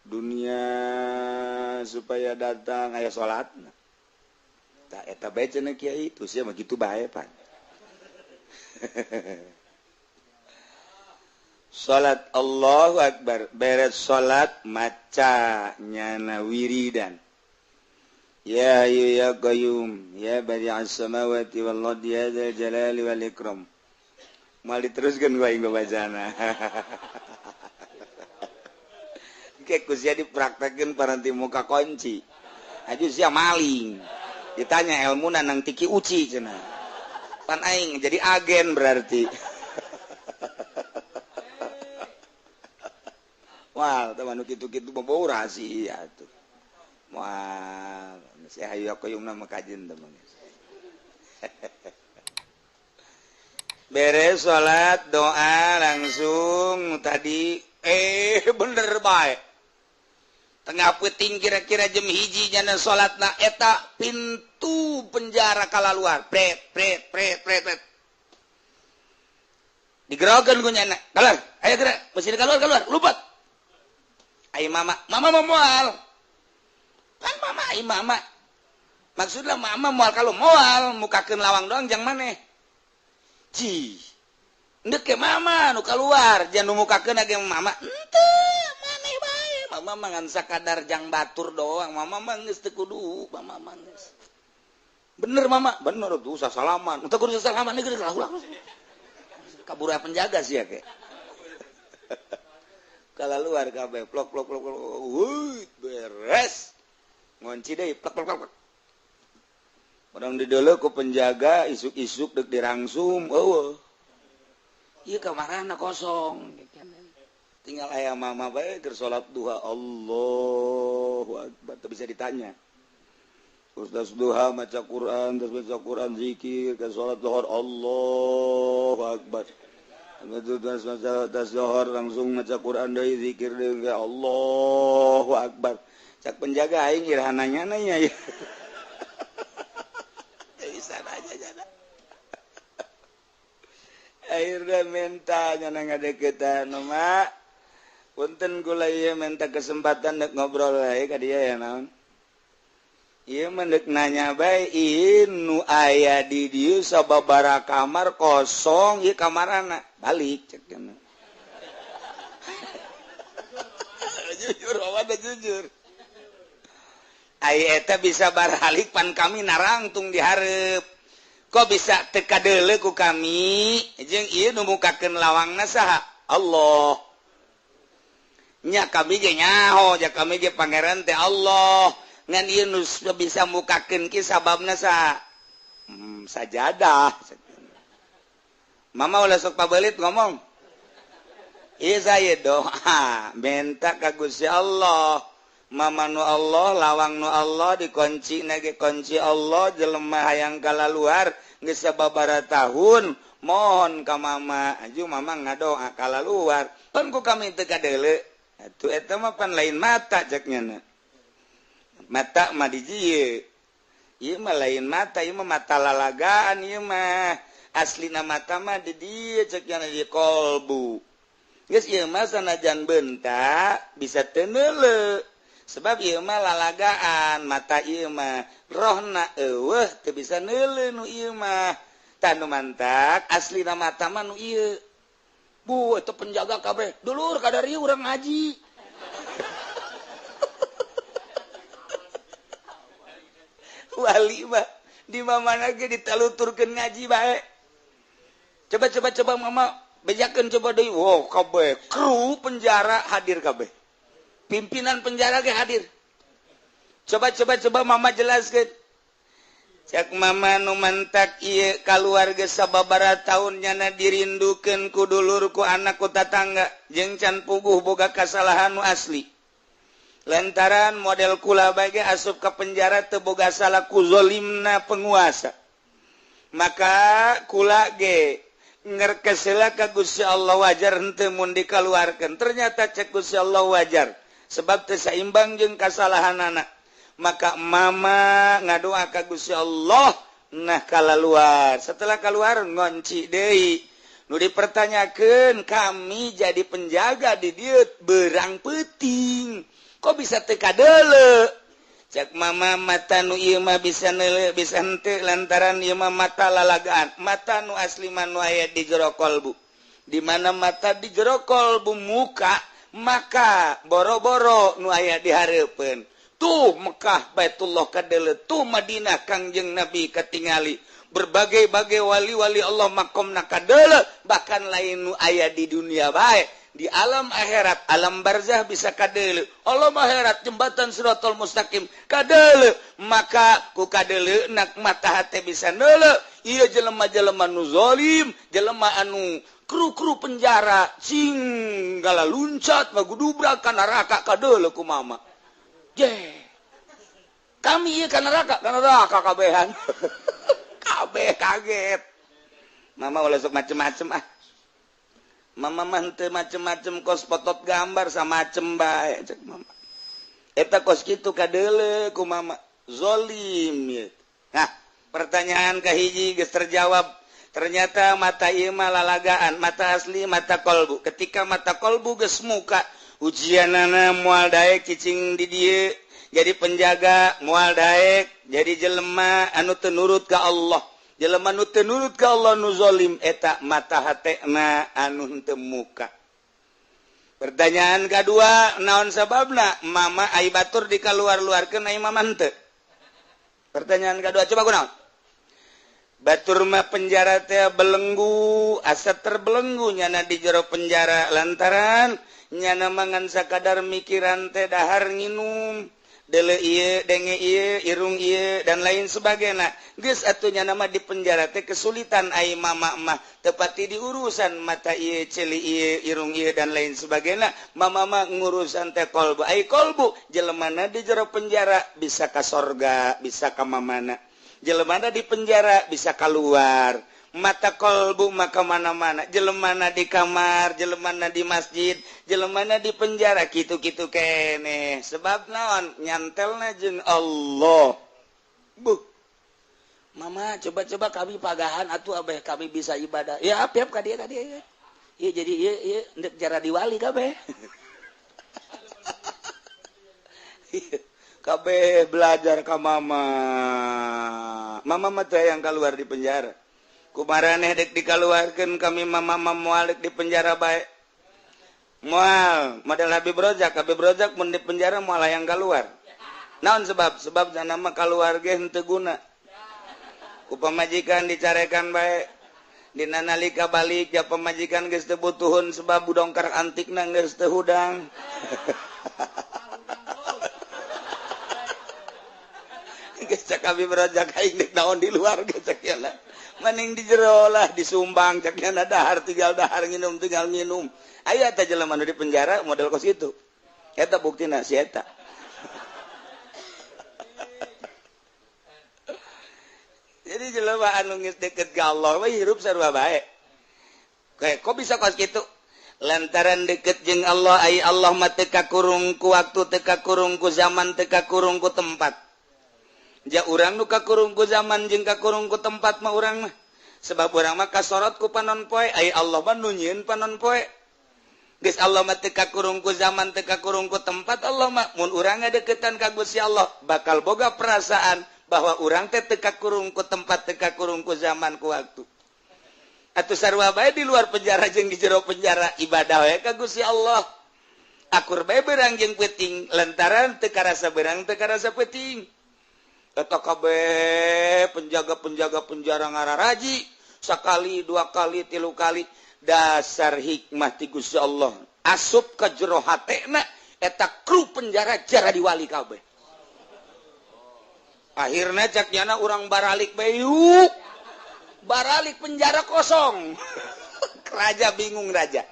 Dunia supaya datang aya salatna. Tah eta bae cenah kiai, tuh sia mah kitu bae pan. Salat Allahu akbar, beres salat maca nyana wiridan. Ya hayyu ya qayyum ya badi'as samawati wal ardi ya dzal jalali wal ikram. Moal diteruskeun ku aing babacana. Kayak ku sia dipraktekeun paranti muka kunci. Aju sia maling. Ditanya ilmuna nang tiki uci cenah. Pan aing jadi agen berarti. Wah, teman kitu-kitu bau rahasia tuh. Wah, saya hayu qayyumna mah kajen teman. Beres salat doa langsung tadi bener bae. Tengah peuting kira-kira jam 1 nyana salatna eta pintu penjara kalaluar. Pret pret pret pret pret. Digerokeun ku nyana. Keluar, ayo gerak, mesti keluar keluar, lupat. Ai mama, mama mau moal. Kan mama ai mama. Maksudna mama moal kalau moal mukakeun lawang doang jang maneh. Ci. Ndek ke mama nu keluar, jangan nu mukakeun ge mama. Henteu, maneh bae. Mama mah ngan sakadar jang batur doang. Mama mah geus teu kudu, mama mah geus. Bener mama, bener tuh usah salaman. Teu kudu salaman geus ulah. Kabur penjaga sih ya ke. Kalau luar kabeh plok plok plok plok, wuih beres. Ngunci deui plok plok plok. Orang dideuleu ku penjaga isuk-isuk deuk dirangsum, eueuh. Ieu kamarana kosong. Tinggal aya mama bae keur salat duha, Allahu akbar, teu bisa ditanya. Terus duha maca Quran, terus maca Quran zikir, ke salat zuhur Allahu akbar. Terus maca zuhur langsung maca Quran deui zikir deui Allahu akbar. Cak penjaga aing iraha nanya ya. Teu bisa nanya jana. Akhirnya minta nyana ngadeukeutan mak. Punten kula ieu minta kesempatan dek ngobrol wae ka dieu ya naon. Ieu mah deuk nanya bae ieu nu aya di dieu sababaraha kamar kosong ieu kamarana balik cek cenah. Jujur awan jujur. Ai eta bisa baralik pan kami narangtung di hareup. Kok bisa teu kadeuleu ku kami jeung ieu nu mukakeun lawangna saha? Allah. Nya kami ge nyaho, ja kami ge pangeran teh Allah. Ngan ieu nu bisa mukakeun ki sababna saha? Sajadah. Mama ulah sok pabelit ngomong. Ieu saya doa minta ka Gusti Allah. Mama nu Allah, lawang nu Allah dikunci nage kunci Allah jelema hayang kalaluar geus sababaraha tahun mohon ka mama, aju mama ngadoa kalaluar. Pan ku kami teu kadeuleu. Atuh eta mah pan lain mata cek nyana. Mata mah di dieu. Ieu mah lain mata, ieu mah mata lalagaan ieu mah. Aslina mata mah di dieu cek nyana di kolbu. Geus ieu mah sanajan bentak bisa teu neuleu. Sebab ieu mah lalagaan, mata ieu mah rohna eueuh teu bisa neuleu nu ieu mah. Tah nu mantak aslina mata mah nu ieu. Bu, eta penjaga kabeh. Dulur kadarieu urang ngaji. Wali mah di mana ge ditaluturkeun ngaji bae. Coba coba coba mama bejakeun coba deui. Wow, kabeh kru penjara hadir kabeh. Pimpinan penjara ge hadir. Coba coba coba mama jelaskeun. Cek mama nu mantak ieu kaluarga sababaraha taun nyana dirindukeun ku dulur ku anak ku tatangga jeung can puguh boga kasalahan nu asli. Lantaran model kula bae asup ka penjara teu boga salah ku zolimna penguasa. Maka kula ge ngerkesela ka Gusti Allah wajar henteu mun dikaluarkeun. Ternyata cek Gusti Allah wajar sebab teu saimbang jeung kasalahanana. Maka mama ngadoa ka Gusti Allah nah kalaluar. Setelah keluar ngonci deui. Nu dipertanyakeun kami jadi penjaga di dieu berang peuting. Kok bisa teu kadeuleu? Cek mama mata nu ieu mah bisa neuleu bisa henteu lantaran ieu mah mata lalagaan. Mata nu asli mah nu aya di jero kolbu. Di mana mata di jero kolbu muka, maka boro-boro nu aya di hareupeun. Tuh Mekah Baitullah kadeuleu, tuh Madinah Kangjeng Nabi katingali. Berbagai-bagai wali-wali Allah makomna kadeuleu, bahkan lain nu aya di dunia bae. Di alam akhirat, alam barzah bisa kadeuleu. Alam akhirat jembatan Siratal Mustaqim kadeuleu. Maka ku kadeuleu nak mata hate bisa neuleu. Ieu jelema-jelema nu zalim, jelema anu kru-kru penjara cing gala luncat magudubrak ka neraka kadeuleu ku mama. Je. Kami ieu ka neraka kabehan. Kabeh kaget. Mama ulah sok macem-macem ah. Mama mah henteu macem-macem kos potot gambar samacem bae cek mama. Eta kos kitu kadeuleu ku mama. Zolim ieu. Nah, pertanyaan kahiji geus terjawab. Ternyata mata ieu mah lalagaan, mata asli mata kolbu. Ketika mata kolbu geus muka, ujianana moal daek cicing di dieu, jadi penjaga moal daek, jadi jelema anu teu nurut ka Allah. Jelema nu teu nurut ka Allah nu zalim eta mata hatena anu henteu muka. Pertanyaan kedua, naon sababna mama ai batur dikaluar-luarkeun ai mama henteu? Pertanyaan kedua coba kunaon? Batur mah penjara teh belenggu, asa terbelenggu nyana di jero penjara lantaran nyana mangan sakadar mikiran teh dahar nginum. Dele ieu, denge ieu, irung ieu dan lain sebagainya. Geus atuh nya nama di penjara teh kesulitan ai mama mah tepati di urusan mata ieu, ceuli ieu, irung ieu dan lain sebagainya. Mama mah ngurusan teh kolbu. Ai kolbu jelemana di jero penjara bisa ka sorga, bisa ka mamana. Jelemana di penjara bisa keluar. Mata kolbu maka mana-mana, jelemana di kamar, jelemana di masjid, jelemana di penjara, kitu-kitu kene. Sebab naon nyantelna jeung Allah. Buh. Mama coba-coba kami pagahan atuh abeh kami bisa ibadah. Ya apiap ka dieu ka dieu. Ieu jadi ieu ieu ndek jara diwali kabeh. Kabeh belajar ka mama. Mama mah teh yang keluar di penjara. Kumaraneh dek dikaluarkeun kami mama moal dek di penjara bae. Moal model Habib Rozak mun di penjara moal hayang keluar. Naon sebab? Sebab nama keluar ge henteu guna. Ku pamajikan dicarekan bae. Dina nalika balik ja pamajikan geus teu butuhun sebab budongkar antikna geus teu hudang. Geus cak Habib Rozak aing dek naon di luar geus cak. Mending di jero lah disumbang cek nyana dahar tinggal dahar nginum tinggal nginum. Aya teh jelema nu di penjara model kos kitu. Eta buktina si eta. Jadi jelema anu geus deket ka Allah we hirup sarua bae. Kayak kok bisa kos kitu? Lantaran deket jeung Allah, ai Allah mah teu kakurung ku waktu, teu kakurung ku zaman, teu kakurung ku tempat. Ja urang nu kakurung ku zaman jeung kakurung ku tempat mah urang mah. Sebab urang mah kasorot ku panon poe, ai Allah mah nu nyieun panon poe. Geus Allah mah teu kakurung ku zaman, teu kakurung ku tempat, Allah mah mun urang ngadeukeutan ka Gusti Allah bakal boga perasaan bahwa urang teh teu kakurung ku tempat, teu kakurung ku zaman ku waktu. Atuh sarua bae di luar penjara jeung di jero penjara ibadah we ka Gusti Allah. Akur bae beurang jeung peuting lantaran teu karasa beurang teu karasa peuting. Eta kabeh penjaga-penjaga penjara ngararaji sakali, dua kali, tilu kali dasar hikmah ti Gusti Allah. Asup ka jero hatena eta kru penjara jara diwali kabeh. Akhirna cak nyana urang baralik bae yuk. Baralik penjara kosong. Raja bingung raja.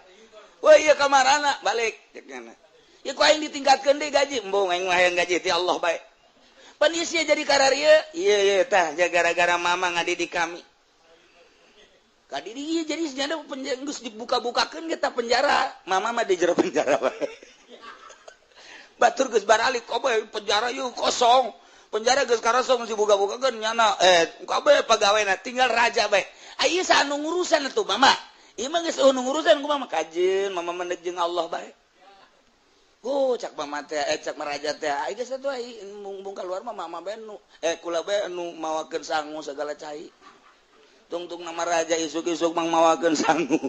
Wah iya kamarana balik cek nyana. Ya ku aing ditingkatkeun deui gaji, embung aing mah hayang gaji ti Allah bae. Pan ieu sia jadi kararieu. Ieu ieu tah gara-gara mama ngadidik kami. Kadidik ieu jadi senyana penjara geus dibuka-bukakeun ge tah penjara. Mama mah di jero penjara bae. Batur geus baralik kabeh penjara ieu kosong. Penjara geus karasong geus dibuka-bukakeun nyana kabeh pegawena tinggal raja bae. Ieu saha nu ngurusan atuh mama. Ieu mah geus nu ngurusan kumaha mah kajeun mama mendek jeung Allah bae. Oh cak mama teh cak maraja teh ai geus atuh ai mung keluar mah mama bae nu kula bae nu mawakeun sangu segala cai. Tungtung nama raja isuk-isuk mang mawakeun sangu.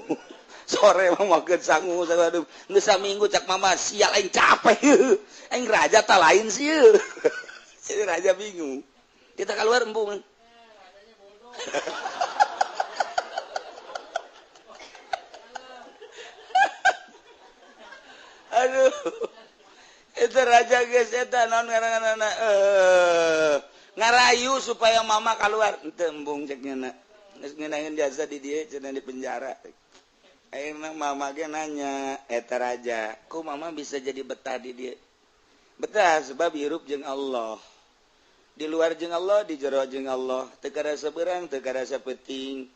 Sore mawakeun sangu segala geus saminggu cak mama sial aing capek. Aing raja tah lain sieun. Jadi raja bingung. Kita keluar embung. Aduh. Itu raja geus eta naon ngaranna ngarayu supaya mama keluar. Henteu embung cek nyana. Geus ngeunaheun jasa di dieu cenah di penjara. Ayeuna mama ge nanya eta raja, "Ku mama bisa jadi betah di dieu?" Betah sebab hirup jeung Allah. Di luar jeung Allah, di jero jeung Allah, teu karasa beurang, teu karasa peuting.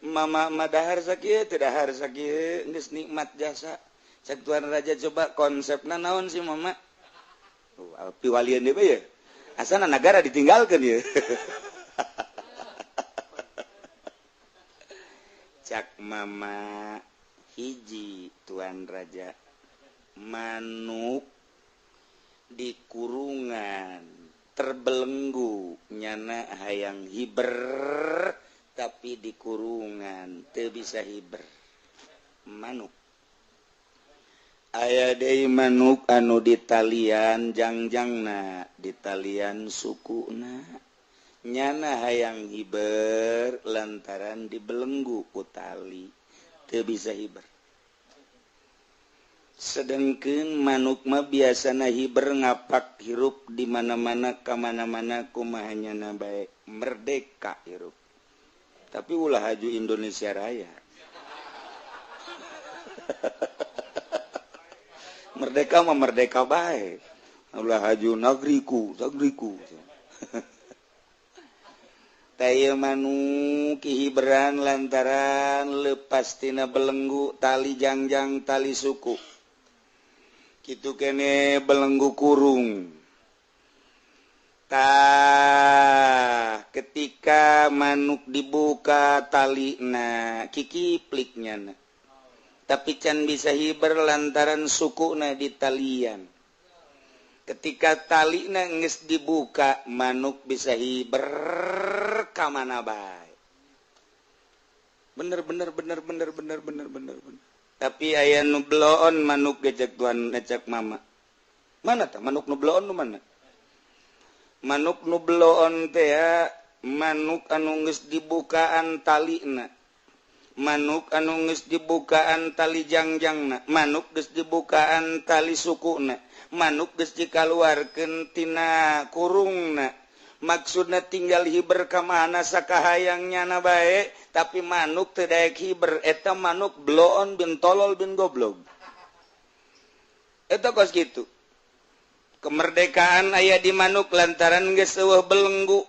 Mama mah dahar sakieu, teu dahar sakieu, geus nikmat jasa. Cek tuan raja coba konsepna naon sih mama? Piwalian deui bae ye. Asana nagara ditinggalkeun ye. Cak mama hiji tuan raja manuk di kurungan terbelenggu nyana hayang hiber tapi di kurungan teu bisa hiber manuk. Aya deui manuk anu ditalian jangjangna ditalian sukuna nyana hayang hiber lantaran dibelenggu ku tali teu bisa hiber. Sedengkeun manuk mah biasana hiber ngapak hirup di mana-mana ka mana-mana kumaha nyana bae merdeka hirup. Tapi ulah haju Indonesia Raya. Merdeka mah merdeka bae. Ulah haju nagriku, nagriku. Taya manuk hiberan lantaran lepas tina belenggu tali jangjang tali suku. Kitu kene belenggu kurung. Tah ketika manuk dibuka talina kikipliknya na. Tapi can bisa hiber lantaran sukuna di talian. Ketika talina geus dibuka manuk bisa hiber ka mana bae. Bener bener bener bener bener bener bener bener. Tapi aya nu bloon manuk gejek tuan ngecek mama. Mana tah manuk nu bloon nu mana? Manuk nu bloon teh ya, manuk anu geus dibukaan talina. Manuk anu geus dibukaan tali jangjangna, manuk geus dibukaan tali sukuna, manuk geus dikaluarkeun tina kurungna. Maksudna tinggal hiber ka mana sakahayang nyana bae, tapi manuk teu daek hiber, eta manuk bloon bin tolol bin goblog. Eta kos kitu. Kemerdekaan aya di manuk lantaran geus eueuh belenggu.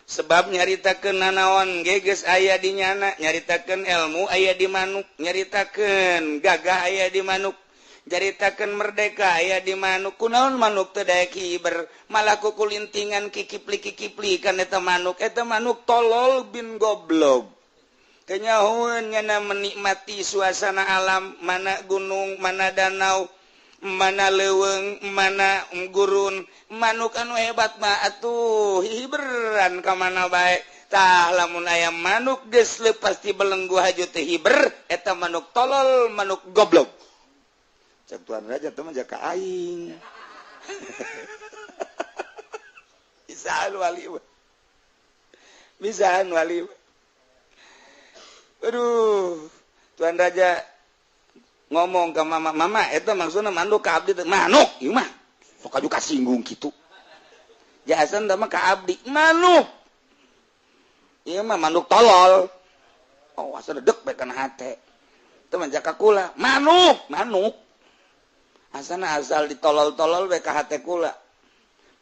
Sebab nyaritakeun nanaon ge geus aya di nyana, nyaritakeun ilmu aya di manuk, nyaritakeun gagah aya di manuk, nyaritakeun merdeka aya di manuk. Kunaon manuk teu daek hiber, malah kukulintingan kikipli-kikipli kan eta manuk tolol bin goblog. Kenyahoeun nyana menikmati suasana alam, mana gunung, mana danau, mana leuweung, mana gurun. Manuk anu hebat mah atuh hiberan ka mana bae. Tah lamun aya manuk geus leupas ti belenggu haju teu hiber, eta manuk tolol, manuk goblok. Cek Tuan Raja teh mah jaka aing. Bisaan wali. Bisaan wali. Aduh, Tuan Raja ngomong ke mama, mama eta maksudna manuk ka abdi teh manuk ieu mah sok aju kasinggung kitu. Jahasan teh mah ka abdi manuk. Ieu mah manuk tolol. Oh, asa dedek bae kana hate. Teu mah jaka kula, manuk, manuk. Asana asal ditolol-tolol bae ka hate kula.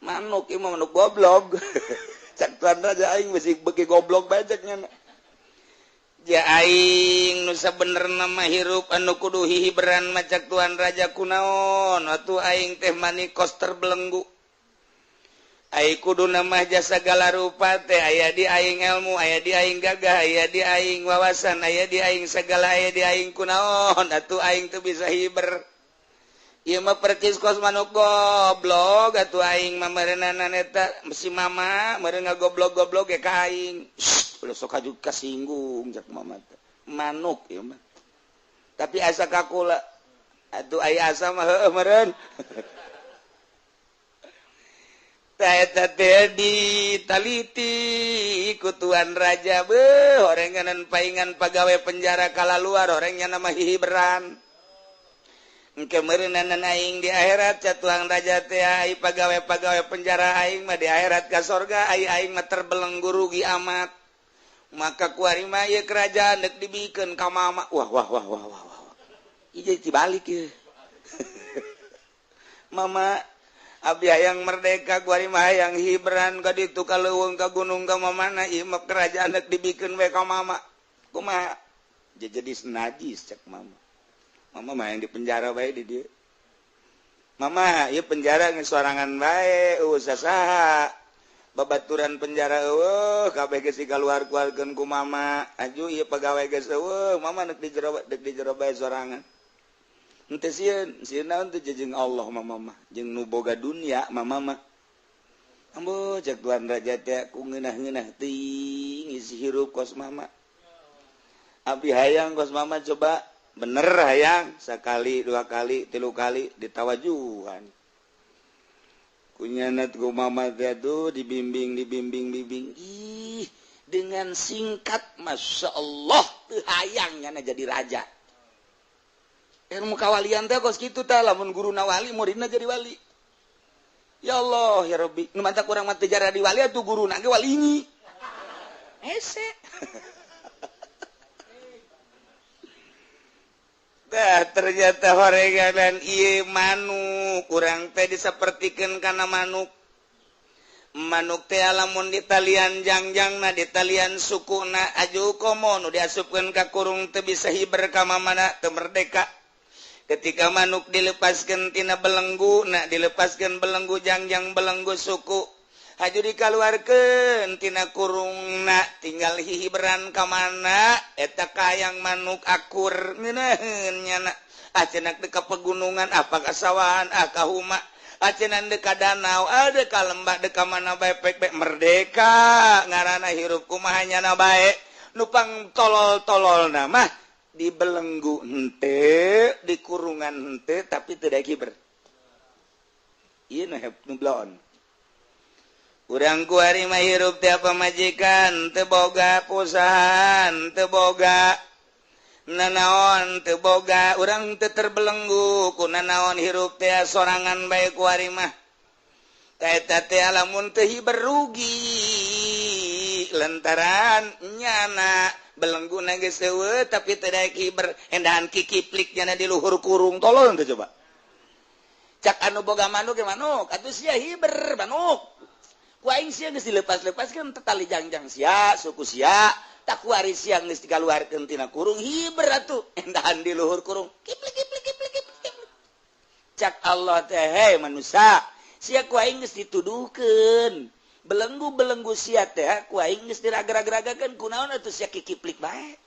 Manuk ieu mah manuk goblok. Cak Tuan Raja aing beusi beuki goblok bae cek nya. Ja aing nu sabenerna mah hirup anu kudu hihiberan macak Tuan Raja kunaon atuh aing teh manikos terbelenggu. Ai kuduna mah jasa segala rupa teh aya di aing ilmu, aya di aing gagah, aya di aing wawasan, aya di aing segala, aya di aing kunaon atuh aing teu bisa hiber. Ieu mah percis kos manuk goblok atuh aing mah meureunana eta si mama meureun ngagoblok-goblok ge ka aing. Ulah sok aju kasinggung cak mama teh. Manuk ieu mah. Tapi asa ka kula atuh aya asa mah heueuh meureun. Tah eta teh ditaliti ku Tuan Raja beuh horenganan paingan pagawe penjara kalaluar horeng nya mah hihiberan. Engke meureunana aing di akhirat ca Tuan Raja teh ai pagawe-pagawe penjara aing mah di akhirat ka sorga ai aing mah terbelenggu rugi amat. Maka kuari mah ieu kerajaan deuk dibikeun ka mama. Wah wah wah wah wah wah. Ieu jadi dibalik ieu. Mama abdi hayang merdeka kuari mah hayang hiberan ka ditu ka leuweung ka gunung ka mamana ieu mah kerajaan deuk dibikeun we ka mama. Kumaha? Jadi najis cek mama. Mama mah yang di penjara bae di dieu. Mama ieu penjara geus sorangan bae eueuh sasaha. Babaturan penjara eueuh kabeh geus dikaluar-keluarkeun ku mama. Aju ieu pagawe geus eueuh, mama deuk di jero deuk di jero bae sorangan. Henteu sieun, sieun naon teh jeung Allah mama mah, jeung nu boga dunia mama mah. Ambo cek Tuan Raja teh ku ngeunah-ngeunah teuing isi hirup kos mama. Abdi hayang kos mama coba bener hayang sekali dua kali tilu kali ditawajuhan kunyanat ku mama teh tuh dibimbing dibimbing bimbing ih dengan singkat Masya Allah teu hayang nyana jadi raja. Ilmu kawalian teh kos kitu tah lamun guruna wali muridna jadi wali. Ya Allah ya Rabbi nu mantak urang mah teu jadi wali atuh guruna ge wali nyi hese. Dah ternyata horeganan ieu manuk kurang teh disapertikeun kana manuk. Manuk teh lamun ditalian jangjangna ditalian sukuna aju komo nu diasupkeun ka kurung teu bisa hiber ka mamana teu merdeka. Ketika manuk dilepaskeun tina belenggu na dilepaskeun belenggu jangjang belenggu suku haju dikaluarkeun tina kurungna tinggal hihiberan ka mana eta kayang manuk akur ngeunaheun nyana acenak deuk ka pegunungan apa ka sawahan ah ka huma acenan deuk ka danau ah deuk ka lembah deuk ka mana bae pek pek merdeka ngaranna hirup kumaha nyana bae nu pang tolol-tololna mah dibelenggu henteu di kurungan henteu tapi teu daek hiber. Ieu nu bloon. Urang kuari mah hirup teh pamajikan teu boga perusahaan teu boga nanaon teu boga urang teu terbelenggu ku nanaon hirup teh sorangan bae kuari mah. Eta teh lamun teu hiber rugi lantaran nyana belengguna geus eueuh tapi teu daek hiber endahan kikiplik nyana di luhur kurung tolong teh coba. Cak anu boga manuk ge manuk atuh sia hiber manuk. Ku aing sia geus dilepas-lepaskeun tali jangjang sia suku sia tak kuari sia geus dikaluarkeun tina kurung hiber atuh endahan di luhur kurung kiplik kiplik kiplik kiplik. Cak Allah teh hei manusia sia ku aing geus dituduhkeun belenggu-belenggu sia teh ku aing geus diraga-ragakeun kunaon atuh sia kikiplik bae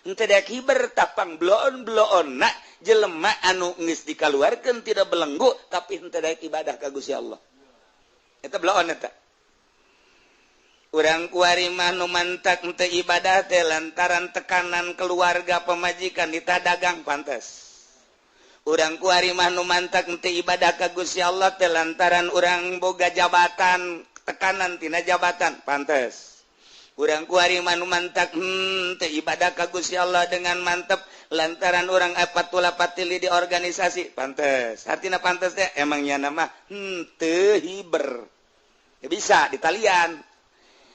henteu daek hiber tapang bloon-bloonna jelema anu geus dikaluarkeun tidak belenggu tapi henteu daek ibadah ka Gusti Allah eta bloon eta urang kuari mah nu mantak henteu ibadah teh lantaran tekanan keluarga pamajikan ditadagang pantes. Urang kuari mah nu mantak henteu ibadah ka Gusti Allah teh lantaran urang boga jabatan tekanan tina jabatan pantes. Urang kuari mah nu mantak henteu ibadah ka Gusti Allah dengan mantep lantaran urang patula patili di organisasi pantes. Artina pantes teh emang nyana mah henteu hiber. Ya bisa ditalian.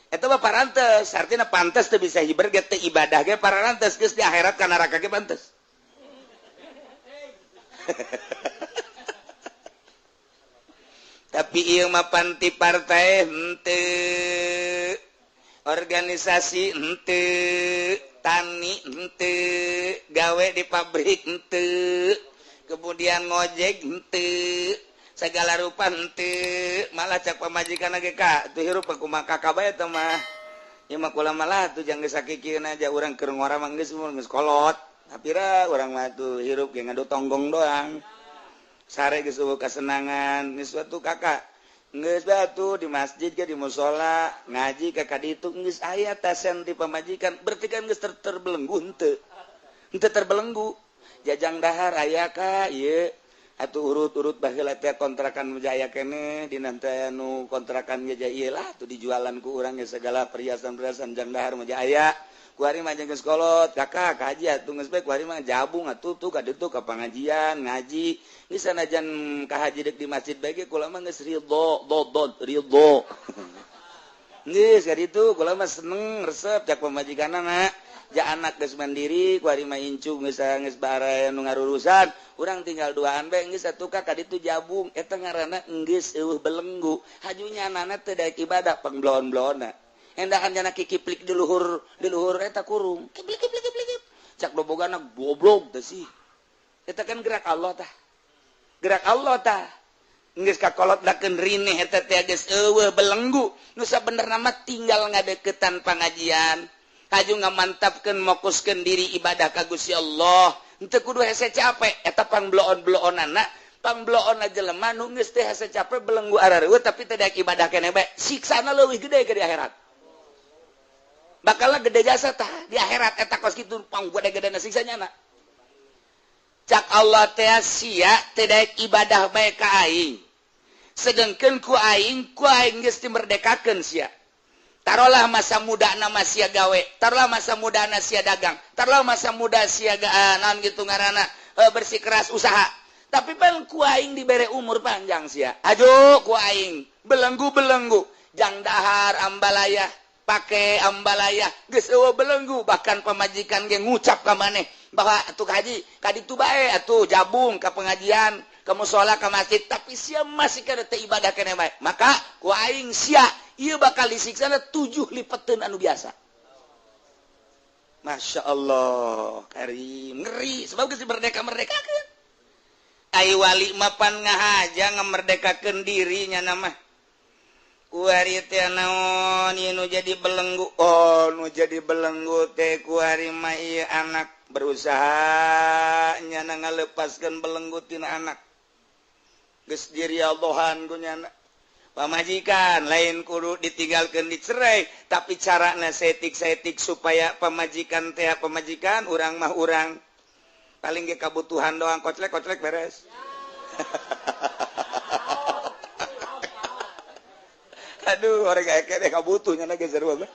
Eta mah parantes, artina pantes teu bisa hiber ge teu ibadah ge parantes geus di akhirat ka neraka ge pantes. Tapi ieu mah panti partai henteu, organisasi henteu, tani henteu, gawe di pabrik henteu, kemudian ngojek henteu, segala rupa henteu, malah cak pamajikan ge ka tuh hirup kumaha kakak bae teh mah. Ieu mah kula malah tuh jang geus sakikieun aja urang keur ngora mah geus geus kolot. Tapi ra urang mah tuh hirup ge ngadu tonggong doang. Sare geus eueuh kasenangan, geus atuh kakak. Geus batu di masjid ge di musala, ngaji ka kaditu geus aya tasen di pamajikan, berarti kan geus terbelenggu henteu. Henteu terbelenggu. Jajang dahar aya ka ieu atuh urut-urut baheula teh kontrakan jaya keneh dina teh anu kontrakan ge ieu lah tuh dijualan ku urang ge segala perhiasan-perhiasan jang dahar mah aya. Kuari mah jeung geus kolot kakak kaji atuh geus bae kuari mah jabung atuh tuh ka ditu ka pangajian ngaji geus sanajan ka haji deuk di masjid bae ge kula mah geus ridho dodod ridho geus ka ditu kula mah seneng resep cak pamajikanna ja anak geus mandiri kuari mah incu geus geus bare nu ngarurusan urang tinggal duaan bae geus atuh ka ditu jabung eta ngaranna geus eueuh belenggu hajunya anana teu daek ibadah pangbloon-bloonna endahan jana kikiplik di luhur eta kurung kiplik kiplik kiplik cak dobogana goblok teh sih eta kan gerak Allah tah gerak Allah tah geus kakolot dakeun rineh eta teh geus eueuh belenggu nu sabenerna mah tinggal ngadeukeutan pangajian haju ngamantapkeun mokuskeun diri ibadah ka Gusti Allah henteu kudu hese capek eta pangbloon-bloonana pangbloon jelema nu geus teh hese capek belenggu arareueuh tapi teh daek ibadah keneh bae siksana leuwih gede ke di akhirat bakal gede jasa tah di akhirat eta kos kitu pang gede-gedena siksanya na cak Allah teh sia teh daek ibadah bae ka aing sedengkeun ku aing geus dimerdekakeun sia tarolah masa mudana mah sia gawe tarolah masa mudana sia dagang tarolah masa muda sia naon gitu ngaranna bersikeras usaha tapi pan ku aing dibere umur panjang sia aduh ku aing belenggu-belenggu jang dahar ambalaya pake ambalaya geus eueuh belenggu bahkan pamajikan ge ngucap ka maneh bahwa atuh haji ka ditu bae atuh jabung ka pengajian ka musala ka masjid tapi sia masih kana teu ibadah keneh bae maka ku aing sia ieu bakal disiksana 7 lipeteun anu biasa. Masya Allah karim ngeri sebab geus merdeka-merdekakeun ai wali mah pan ngahaja ngamerdekakeun dirinya nama kuari teh naon ieu nu jadi belenggu oh nu jadi belenggu teh kuari mah ieu anak berusaha nyana ngalepaskeun belenggu tina anak geus diriallohan ku nyana pamajikan lain kudu ditinggalkeun dicerai tapi carana setik-setik supaya pamajikan teh pamajikan urang mah urang paling ge kabutuhan doang koclek-koclek beres. Aduh, orang kayak deh kabutuhnya lagi seru banget.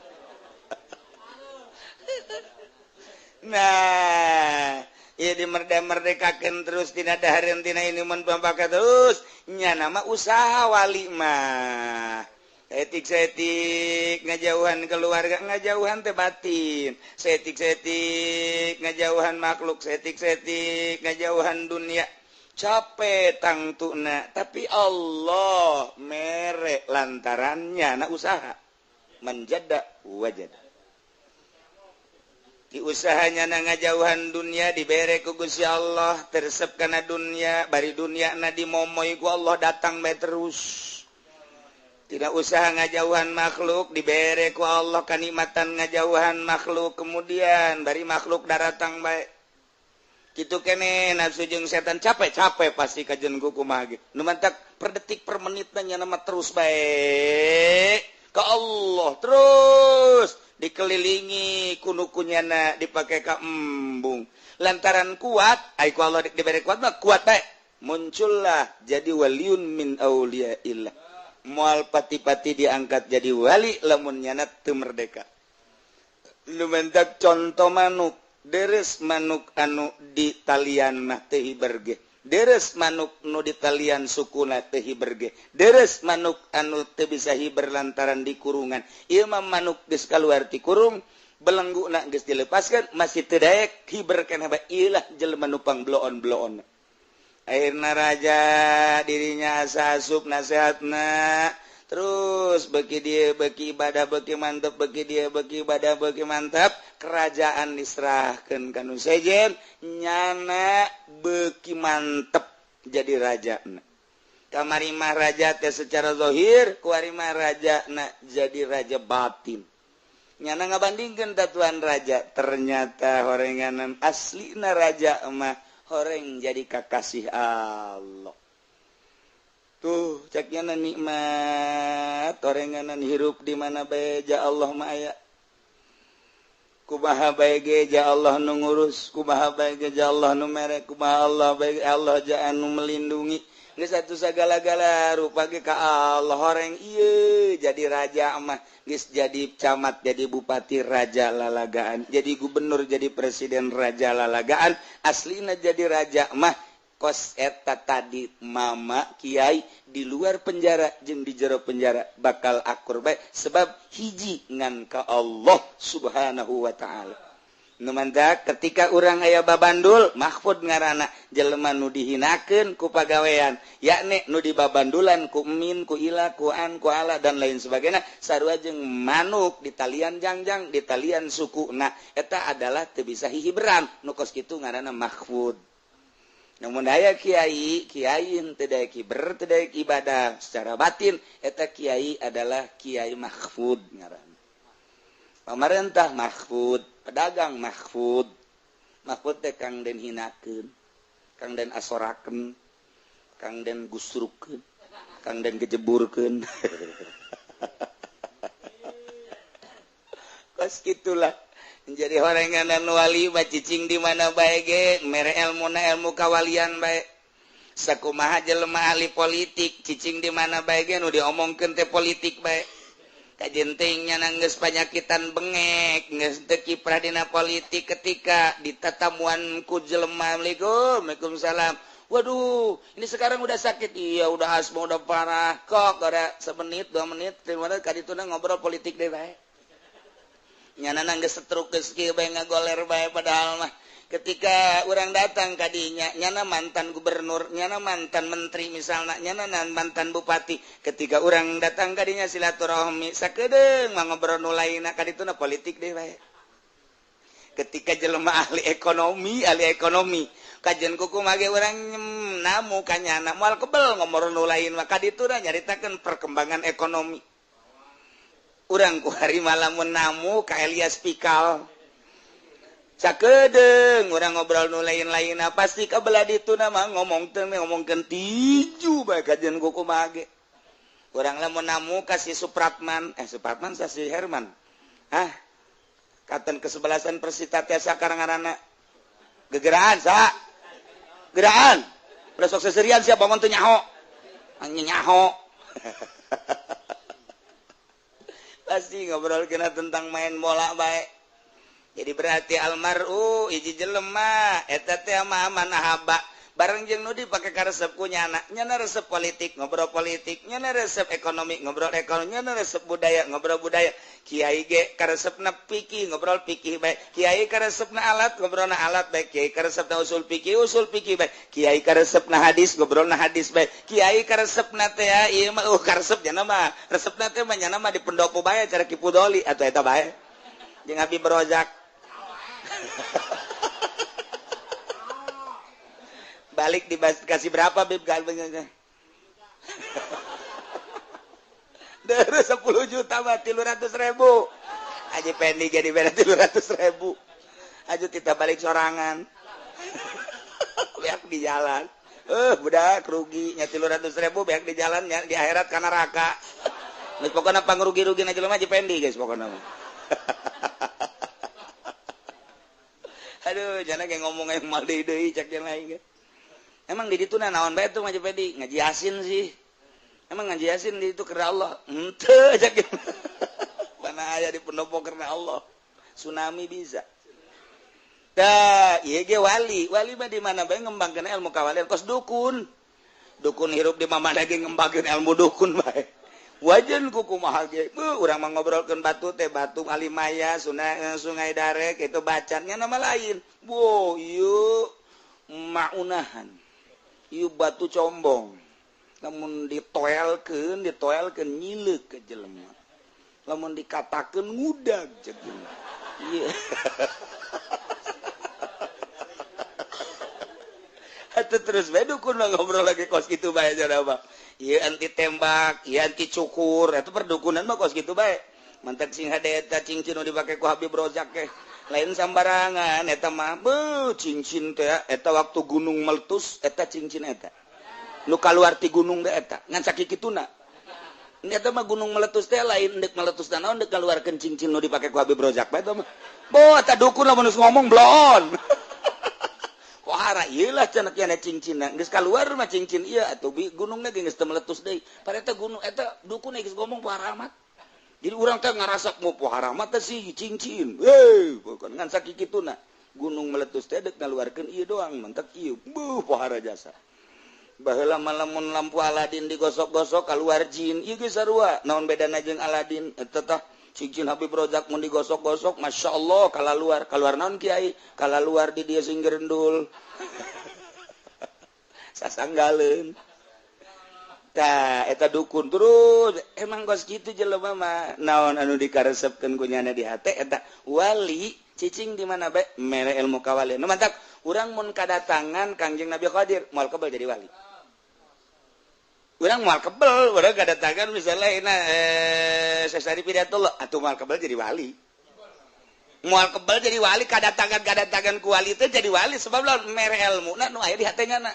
Nah, Ieu dimerdeka-merdekakeun terus tina dahareun tina inuman pambaka terus nya nama usaha wali mah. Saeutik-saeutik ngajauhan keluarga, ngajauhan teh batin, saeutik-saeutik ngajauhan makhluk, saeutik-saeutik ngajauhan dunia, capek tangtuna, tapi Allah mere lantarannya na usaha man jadda wajada. Di usahanya na ngajauhan dunia dibere ku Gusti Allah, teresep kana dunia, bari dunia na dimomoy ku Allah datang bae terus. Tidak usaha ngajauhan makhluk dibere ku Allah kanikmatan ngajauhan makhluk, kemudian bari makhluk daratang bae. Kitu kene nafsu jeung setan capek-capek pasti kajen ku kumaha ge. Nu mantak per detik per menitna nya mah terus bae ka Allah terus dikelilingi ku nu kunyana dipake ka embung. Lantaran kuat, ai ku Allah dibere kuat mah kuat bae. Muncullah jadi waliun min auliyaillah. Moal pati-pati diangkat jadi wali lamun nyana teu merdeka. Nu mentak contoh manuk, deres manuk anu di talian mah teu hiber ge. Deres manuk nu di talian sukuna teu hiber ge. Deres manuk anu teu bisa hiber lantaran di kurungan. Ieu mah manuk geus kaluar ti kurung, belengguna geus dilepaskan masih teu daek hiber keneh bae. Ieu lah jelema nu pangbloon-bloon. Akhirna raja dirinya asa asup nasihatna terus beki dia beki ibadah beki mantap, beki dia beki ibadah beki mantap, kerajaan diserahkan ka nu sejen nyana beki mantep jadi raja. Kamari mah raja teh secara zahir, kuari mah raja na jadi raja batin. Nyana ngabandingkeun tatuan raja, ternyata horenganan aslina raja mah horeng jadi kakasih Allah. Tuh ceknya nikmat horenganan hirup di mana bae ja Allah mah aya. Kumaha bae ge ja Allah nu ngurus, kumaha bae ge ja Allah nu mere, kumaha Allah bae Allah ja anu melindungi. Geus atuh sagala-gala rupa ge ka Allah horeng ieu jadi raja mah, geus jadi camat, jadi bupati raja lalagaan, jadi gubernur, jadi presiden raja lalagaan, aslina jadi raja mah kos eta tadi mama kiai di luar penjara jeung di jero penjara bakal akur bae sebab hiji ngan ka Allah Subhanahu wa taala. Nu mantak ketika urang aya babandul mahfud ngaranna jelema nu dihinakeun ku pagawean, yakni nu dibabandulan ku min, ku ila, ku an, ku ala dan lain sebagainya, sarua jeung manuk di talian jangjang, di talian sukuna, eta adalah teu bisa hihiberan nu kos kitu ngaranna mahfud. Namun aya kiai, kiai teu daek hiber, teu daek ibadah secara batin, eta kiai adalah kiai mahfud ngaranna. Pamarentah mahfud, pedagang mahfud. Mahfud teh kang den hinakeun, kang den asorakeun, kang den gusrukeun, kang den gejeburkeun. Kos kitulah. Jadi horenganan wali mah cicing di mana bae ge mere elmuna ilmu kawalian bae. Sakumaha jelema ahli politik cicing di mana bae ge nu diomongkeun teh politik bae. Kajenting nya geus panyakitan bengek geus teu kiprah dina politik ketika ditatamuan ku jelema, Assalamualaikum, waalaikumsalam. Waduh, ini sekarang udah sakit. Iya, udah asma udah parah. Kok ada semenit, 2 menit, 3 menit kadituna ngobrol politik deh bae. Nyana geus setruk geus kieu bae ngagoler bae padahal mah ketika orang datang kadinya nyana mantan gubernur, nyana mantan menteri misalnya, nyana mantan bupati, ketika orang datang kadinya silaturahmi sakedeung mah ngobrol nu lainna kadituna politik deh bae. Ketika jelema ahli ekonomi kajian kuku mage urang namu kanyana moal kebel ngobrol nu lain mah kadituna nyaritakeun perkembangan ekonomi. Urang ku hari malamun namu ka Elias Pikal sakedeung urang ngobrol nu lain-lainna pasti kabelah dituna mah ngomong teh ngomongkeun tiju bae kajian kuku mage. Urang lamun namu ka si Supratman, Supratman sa si Herman. Hah? Katen kesebelasan Persita teh sakarang ngaranna. Gegeraan sa. Geraan. Besok seserian sia bangun teu nyaho. Anjing nyaho. Pasti ngobrol kena tentang main bola bae. Jadi berarti almaru hiji jelema eta teh man ahaba bareng jeung nu dipake karesep ku nyana, nyana resep politik ngobrol politik, nyana resep ekonomi ngobrol ekonomi, nyana resep budaya ngobrol budaya. Kiai ge karesepna fikih ngobrol fikih bae, kiai karesepna alat ngobrolna alat bae, kiai karesepna usul fikih bae, kiai karesepna hadis ngobrolna hadis bae, kiai karesepna teh ieu mah karesep nyana mah resepna teh mah nyana mah di pendopo bae cara Ki Pudoli atuh eta bae jeung Habib Rozak. Balik dikasih berapa Bib galbengnya? Dari 10 juta mah 300.000. Aji Pendi jadi beda 300.000. Aja kita balik sorangan. Beak di jalan. Budak rugi nya 300.000 beak di jalan nya di akhirat kana neraka. Geus pokona pangrugi-rugi na jelema Haji Pendi guys pokona mah. Aduh, jangan kayak ngomong yang mal deui cek yang lain. Emang di ditu naon bae tuh Haji Pendi? Ngaji Yasin sih. Emang ngaji Yasin di itu karena Allah? Henteu cek. Mana aya di pendopo karena Allah. Tsunami bisa. Tah, ieu ge wali. Wali mah di mana bae ngembangkeun ilmu kawalian kos dukun. Dukun hirup di mana ge ngembangkeun ilmu dukun bae. Wajan kukumaha ge. Beuh, urang mah ngobrolkeun batu teh batu Alimaya, sungai Darek itu bacannya nama lain. Wo, ieu maunahan. Ieu batu combong. Lamun ditoelkeun nyileuk ke jelema. Lamun dikatakeun ngudag jeung jelema. Ieu. Atuh terus bae dukun mah ngobrol lagi kos kitu bae cenah mah. Ieu anti tembak, ieu anti cukur, eta perdukunan mah kos kitu bae. Mantak sing hade eta cincin nu dipake ku Habib Rozak ge. Lain sambarangan eta mah beuh cincin teh eta waktu gunung meletus eta cincin eta. Nu kaluar ti gunung teh eta ngan sakikituna. Eta mah gunung meletus teh lain deuk meletus naon deuk kaluarkeun cincin nu dipake ku Habib Rozak bae eta mah. Boh eta dukun lamun geus ngomong bloon. Pohara ieu lah cenah kieu cincinna geus kaluar mah cincin ieu atuh gunungna ge geus teu meletus deui. Padahal eta gunung eta dukun geus ngomong pohara amat. Jadi urang teh ngarasak mau pohara amat teh sih cincin. Heuh, bukan ngan sakikituna. Gunung meletus teh deuk ngaluarkeun ieu doang mentek ieu. Beuh pohara jasa. Baheula mah lamun lampu Aladin digosok-gosok kaluar jin. Ieu geus sarua. Naon bedana jeung Aladin? Eta tah cincin Habib Rozak mun digosok-gosok Masya Allah kalaluar. Kaluar naon kiai? Kalaluar di dia sing gerendul. Sasanggaleun. Tah eta dukun terus emang kos kitu jelema mah naon anu dikaresepkeun ku nyana di hate eta wali cicing di mana bae mere ilmu kawalian. Nu mantak urang mun kadatangan Kangjeng Nabi Khadir moal kebel jadi wali. Urang moal kebel, urang kadatangan misalnya ina Syekh Pidatullah atuh moal kebel jadi wali. Moal kebel jadi wali kadatangan ku wali teh jadi wali sebab lamun mere ilmuna nu aya di hate nyana.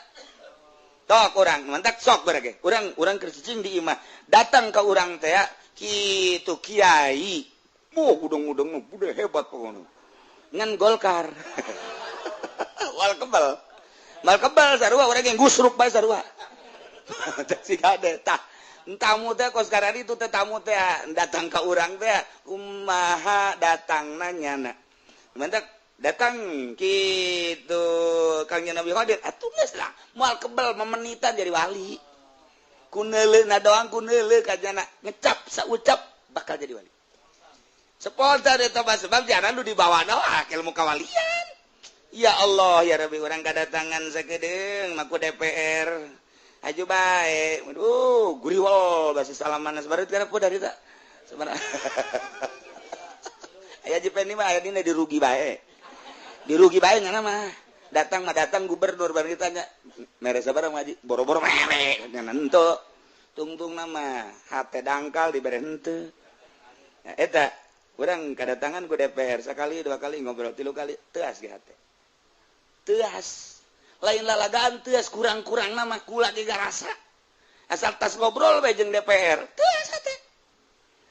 Tok urang mantak sok berage. Urang keur cicing di imah datang ka urang teh kitu kiai. Wah udang-udang udah hebat pokoknya. Ngan Golkar. Moal kebel. Moal kebel sarua urang yang gusruk bae sarua. Si kade tah tamu teh kos karari itu teh tamu teh datang ka urang teh kumaha datangna nyana. Mantak datang kitu Kangjeng Nabi Khadir atuh geus lah moal kebel memenitan jadi wali. Kuneuleuh doang kuneuleuh ka jana ngecap saucap bakal jadi wali. Spontan eta mah sebab jana nu dibawa doa ilmu kawalian. Ya Allah ya Rabbi urang kadatangan sakedeung mah ku DPR. Aju bae. Aduh, guriwol basi salaman sabarut kana ku dari ta. Sebenarnya. Aya Haji Pendi mah aya dina dirugi bae. Dirugi bae ngana mah. Datang mah datang gubernur bareng ditanya, mere sabaraha ngaji? Boro-boro mere nya henteu. Tungtung nama hate dangkal dibere henteu. Ya, eta urang kadatangan ku DPR sekali dua kali ngobrol tilu kali teuas ge hate. Teuas. Lain lalagaan teuas kurang-kurang nama kula ge garasa. Asal tas ngobrol bae jeung DPR, teuas hate.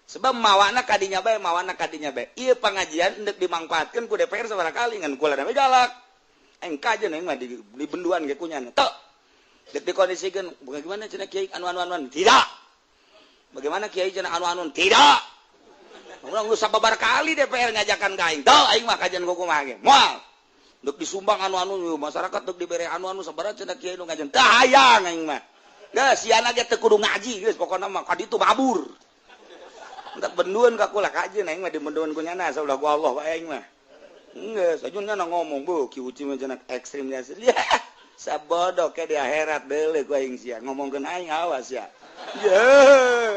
Sebab mawana kadinya bae, mawana kadinya bae. Ieu pangajian endek dimangfaatkeun ku DPR sabaraha kali ngan kula da galak. Aing kajen aing mah di benduan ge kunyana. Tok. Dek dikondisikeun, bagaimana cenah kiai anu-anu-anu? Tidak. Bagaimana kiai cenah anu-anu? Tidak. Urang geus sababar kali DPR ngajakan ka aing. Teu aing mah kajian kumaha ge. Moal. Dek disumbang anu-anu masyarakat dek dibere anu-anu sabaraha cenah kiai nu ngajen. Teu hayang aing mah. Geus siana ge teu kudu ngaji geus pokona mah ka ditu mabur. Entak benduan ka kula kajen aing mah dibenduan ku nyana saulah ku Allah bae aing mah. Geus aja nyana ngomong bu Ki Uci mah cenah ekstrim nya. Sabodo ke di akhirat deuleu ku aing sia ngomongkeun aing awas ya. Ye,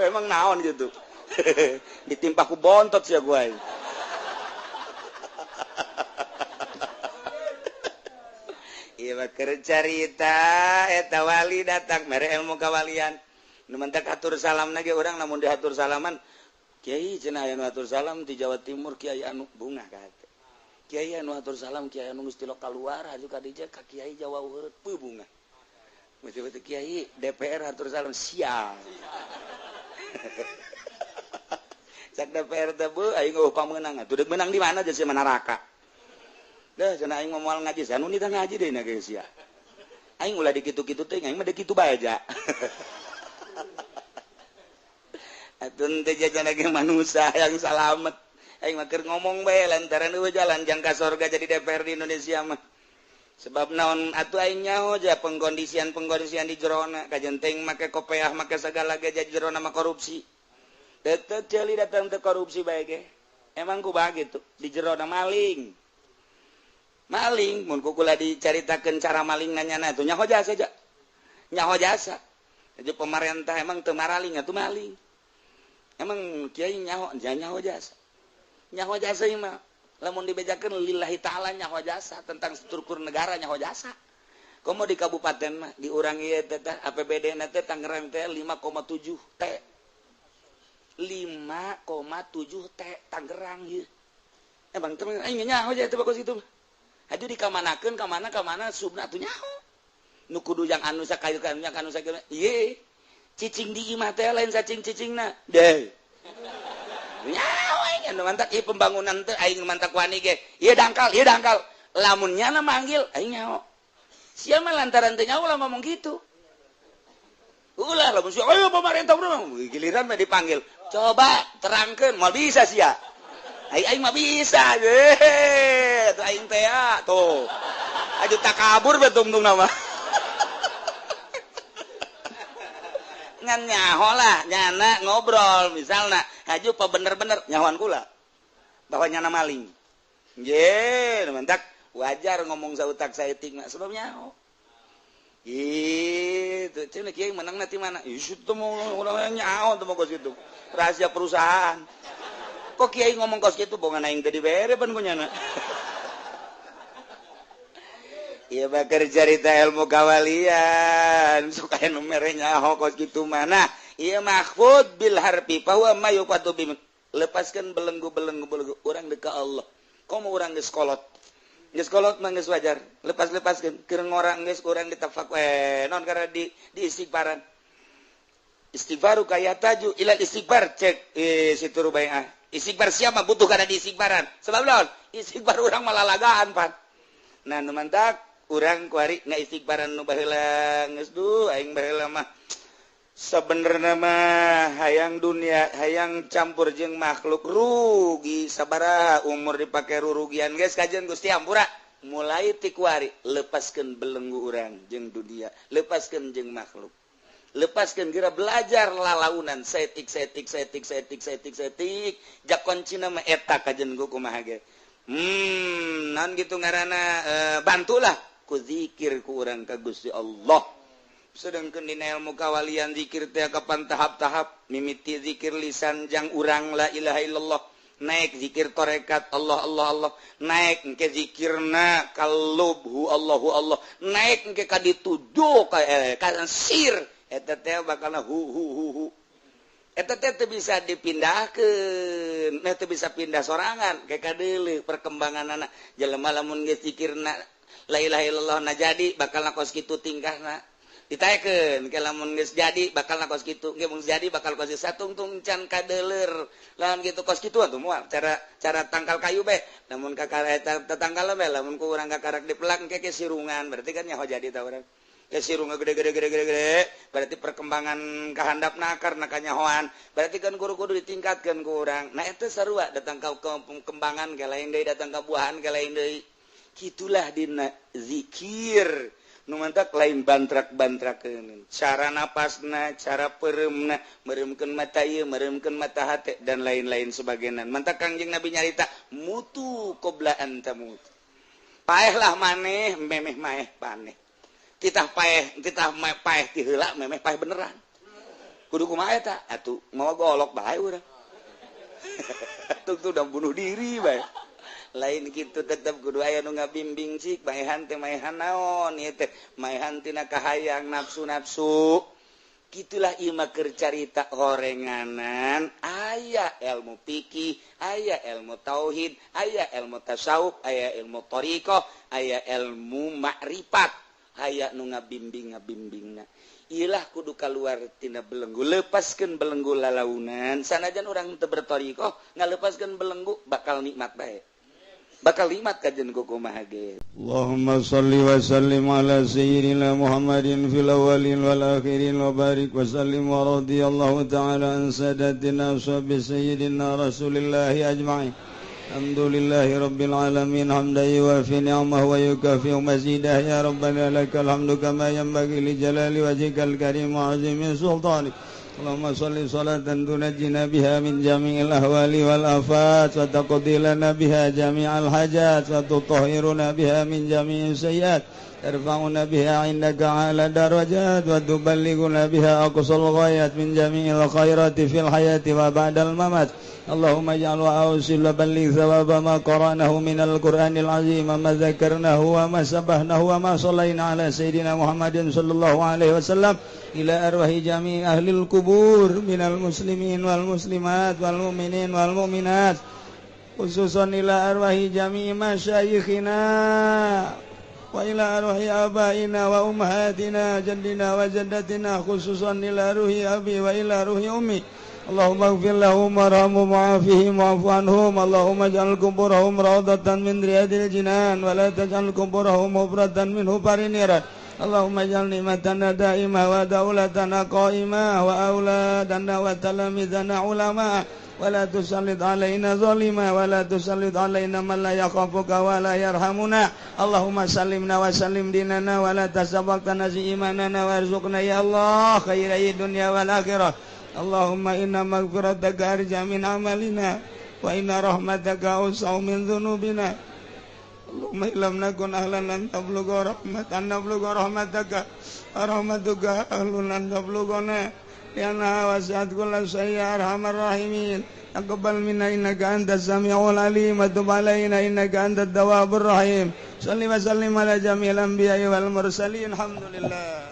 emang naon gitu. Ditimpa ku bontot sia ku aing. Ieu mah keur carita eta wali datang mere ilmu kawalian. Nu mentak atur salam ge urang lamun diatur salaman kiai cenah aya nu atur salam di Jawa Timur kiai anu bungah ka hate. Kiai anu atur salam kiai anu geus tilok kaluar haju ka dieu ka kiai Jawa Urut peuh bungah. Betul-betul kiai DPR atur salam sial. Cak DPR teh beuh aing eueuh pamenang atuh deuk menang di mana jeung neraka. Dah cenah aing moal ngaji anu nitah ngaji deui na geus sia. Aing ulah dikitu-kitu teh aing mah deuk kitu bae aja. Atuh teh jajan lagi manusia yang salamet. Aing mah keur ngomong bae lantaran eueuh jalan jangka sorga jadi DPR di Indonesia mah. Sebab naon atuh aing nyaho ja pengkondisian-pengkondisian di jerona kajen teuing make kopeah make sagala ge jadi jerona mah korupsi. Deuk ceuli datang teh korupsi bae ge. Emang kumaha gitu di jerona maling. Maling mun kukula dicaritakeun cara maling nanyana atuh nyaho jasa ja. Nyaho jasa. Jadi pemerintah emang teu maraling atuh maling. Emang kiai nyaho nyaho jasa. Nyaho jasa ieu mah lamun dibejakeun lillahi ta'ala nyaho jasa tentang struktur negara nyaho jasa. Komo di kabupaten mah di urang ieu teh APBD na teh Tangerang teh 5,7 T. 5,7 T Tangerang ieu. Emang teh aing nyaho jasa teh bagus kitu mah. Haju dikamanakeun ka mana subna atuh nyaho. Nu kudu yang anu sakayu ka anu sakieu. Ieu cicing di imah teh lain sacing cicingna. Deh. Nyaho aing anu mantak ieu pembangunan teh aing mantak wani ge. Ieu dangkal, ieu dangkal. Lamun nyana manggil aing nyaho. Sia mah lantaran teh nyaho lah ngomong gitu. Ulah lamun sia ayo pemerintah urang giliran mah dipanggil. Coba terangkeun moal bisa sia. Aing mah bisa deh, tuh aing teh tuh. Aju takabur betung-tung nama. Ngan nyaho lah, nyana ngobrol misalna, haju pa bener-bener nyahoan kula. Bahwa nyana maling. Nggih, mantak wajar ngomong sautak saeutik mah sebab nyaho. Gitu, cenah kiai menang nanti mana? Ih, teu mau urang nyaho teu mau kos kitu. Rahasia perusahaan. Kok kiai ngomong kos kitu bongan aing teu dibere pan ku nyana. Ieu mah keur carita ilmu kawalian, suka nu mere nyaho kos kitu mah. Nah, ieu mahfud bil harfi fa huwa ma yufadu bi. Lepaskan belenggu-belenggu belenggu urang deuk ka Allah. Komo urang geus kolot. Geus kolot mah geus wajar. Lepas-lepaskeun keur ngora geus urang ditafak non karena di istighfaran. Istighfaru kaya taju ilal istighfar cek situ rubaiah. Istighfar siapa butuh karena di istighfaran. Sebab naon? Istighfar urang malalagaan pan. Nah nu mantak urang kuari ngaistighfaran nu baheula geus duh aing baheula mah sabenerna mah hayang dunia hayang campur jeung makhluk rugi sabaraha umur dipake rurugian geus kajian Gusti ampura. Mulai ti kuari lepaskeun belenggu urang jeung dunia, lepaskeun jeung makhluk. Lepaskan kira belajar lalaunan setik setik setik setik setik setik jak kuncina mah eta kajen kumaha ge. Naon gitu ngaranna bantulah ku zikir ku urang ka Gusti Allah. Sedangkeun dina ilmu kawalian zikir teh kapan tahap-tahap mimiti zikir lisan jang urang la ilaha illallah naik zikir tarekat Allah Allah Allah naik engke zikirna kalubhu Allahu Allah naik engke ka dituduh ka sir eta teh bakalna hu hu hu hu eta teh teu bisa dipindahkeun teu bisa pindah sorangan ke kadeuleu perkembanganana jelema lamun geus zikirna la ilaha illallah na jadi bakalna kos kitu tingkahna ditaekeun ke lamun geus jadi bakalna kos kitu ge mun jadi bakal kos satungtung can kadeuleur lamun kitu kos kitu atuh moal cara cara tangkal kayu bae lamun kakara eta tetangkal bae lamun ku urang kakarak dipelak engke ke sirungan berarti kan nyaho jadi ta urang. Ya sirung gede gede gede gede gede berarti perkembangan kahandapna karena kanyahoan berarti kan guru kudu ditingkatkan ku urang. Nah itu sarua datang ka perkembangan ka lain deui, datang ka buahan ka lain deui. Kitulah dina zikir nu mantak lain bantrak-bantrakeun cara napasna, cara pereumna, meureumkeun mata ieu, meureumkeun mata hate dan lain-lain sebagainya. Mantak Kangjeng Nabi nyarita mutu qabla an tamut, paehlah maneh memeh maeh paneh, titah paeh, titah paeh ti heula memeh paeh beneran. Kudu kumaha eta atuh mawa golok bae urang tuh udah bunuh diri bae. Lain gitu, tetep kudu aya nu ngabimbing cik maehan teh, maehan naon ieu teh, maehan tina kahayang nafsu-nafsu. Gitulah ieu mah keur carita horenganan. Aya ilmu fikih, aya ilmu tauhid, aya ilmu tasawuf, aya ilmu thariqah, aya ilmu makrifat, aya nu ngabimbing ngabimbingna. Ilah kudu keluar tina belenggu, lepaskeun belenggu lalaunan. Sanajan urang teu berthariqah, ngalepaskeun belenggu bakal nikmat bae, bakal nikmat kajen kumaha ge. Allahumma salli wa sallim ala sayyidina Muhammadin fil awwalin wal akhirin wa barik wa sallim wa radiyallahu ta'ala an sadatina ashabi sayyidina Rasulillahi ajma'in. Alhamdulillahi rabbil alamin hamdan yuwafi ni'amahu wa yukafi mazidah. Ya rabbana lakal hamdu kama yanbaghi li jalali wajhikal karim wa 'azimi sultanik. Allahumma salli salatan tunajjina biha min jami'il ahwali wal afat wa taqdi lana biha jami'al hajat wa tutahhiruna biha min jami'is sayyiat, tarfa'una biha 'indaka 'ala darajat wa tuballighuna biha aqsal ghayat min jami'il khairati fil hayati wa ba'dal mamat. Allahumma ij'al wa awsil wa balligh thawaba ma qara'nahu minal Qur'anil azim, ma dzakarnahu wa ma sabbahnahu wa ma shallaina ala sayyidina Muhammadin sallallahu alaihi wasallam ila arwahi jami' ahlil kubur minal muslimin wal muslimat wal mu'minin wal mu'minat, khususan ila arwahi jami' masyayikhina wa ila arwahi abaina wa ummahatina, jaddina wa jaddatina, khususan ila ruhi abi wa ila ruhi ummi. Allahumma ighfir lahum warhamhum wa'afihim wa'fu anhum. Allahumma ij'al kuburahum rawdatan min riyadil jinan wa la taj'al kuburahum hubratan min hubarin niran. Allahumma ij'al ni'matana da'imah wa daulatana qa'imah wa auladana wa talamizana ulama wa la tusallit alaina zalima wa la tusallit alaina man la yakhafuka wa la yarhamuna. Allahumma sallimna wa sallim dinana wa la tasabaqtana imanana warzuqna ya Allah khairai dunya wal akhirah. Allahumma inna maghfirataka arja min amalina wa inna rahmataka awsa'u min dhunubina. Allahumma illam nakun ahlan an tablugha rahmatan nablugha rahmataka rahmatuka ahlun an tablughana lianna wasi'at kulla syai'in ya arhamar rahimin. Taqabbal minna innaka antas samiul alim wa tub alaina innaka antat tawwabur rahim. Shalli wa sallim ala jami'il anbiya'i wal mursalin. Alhamdulillah.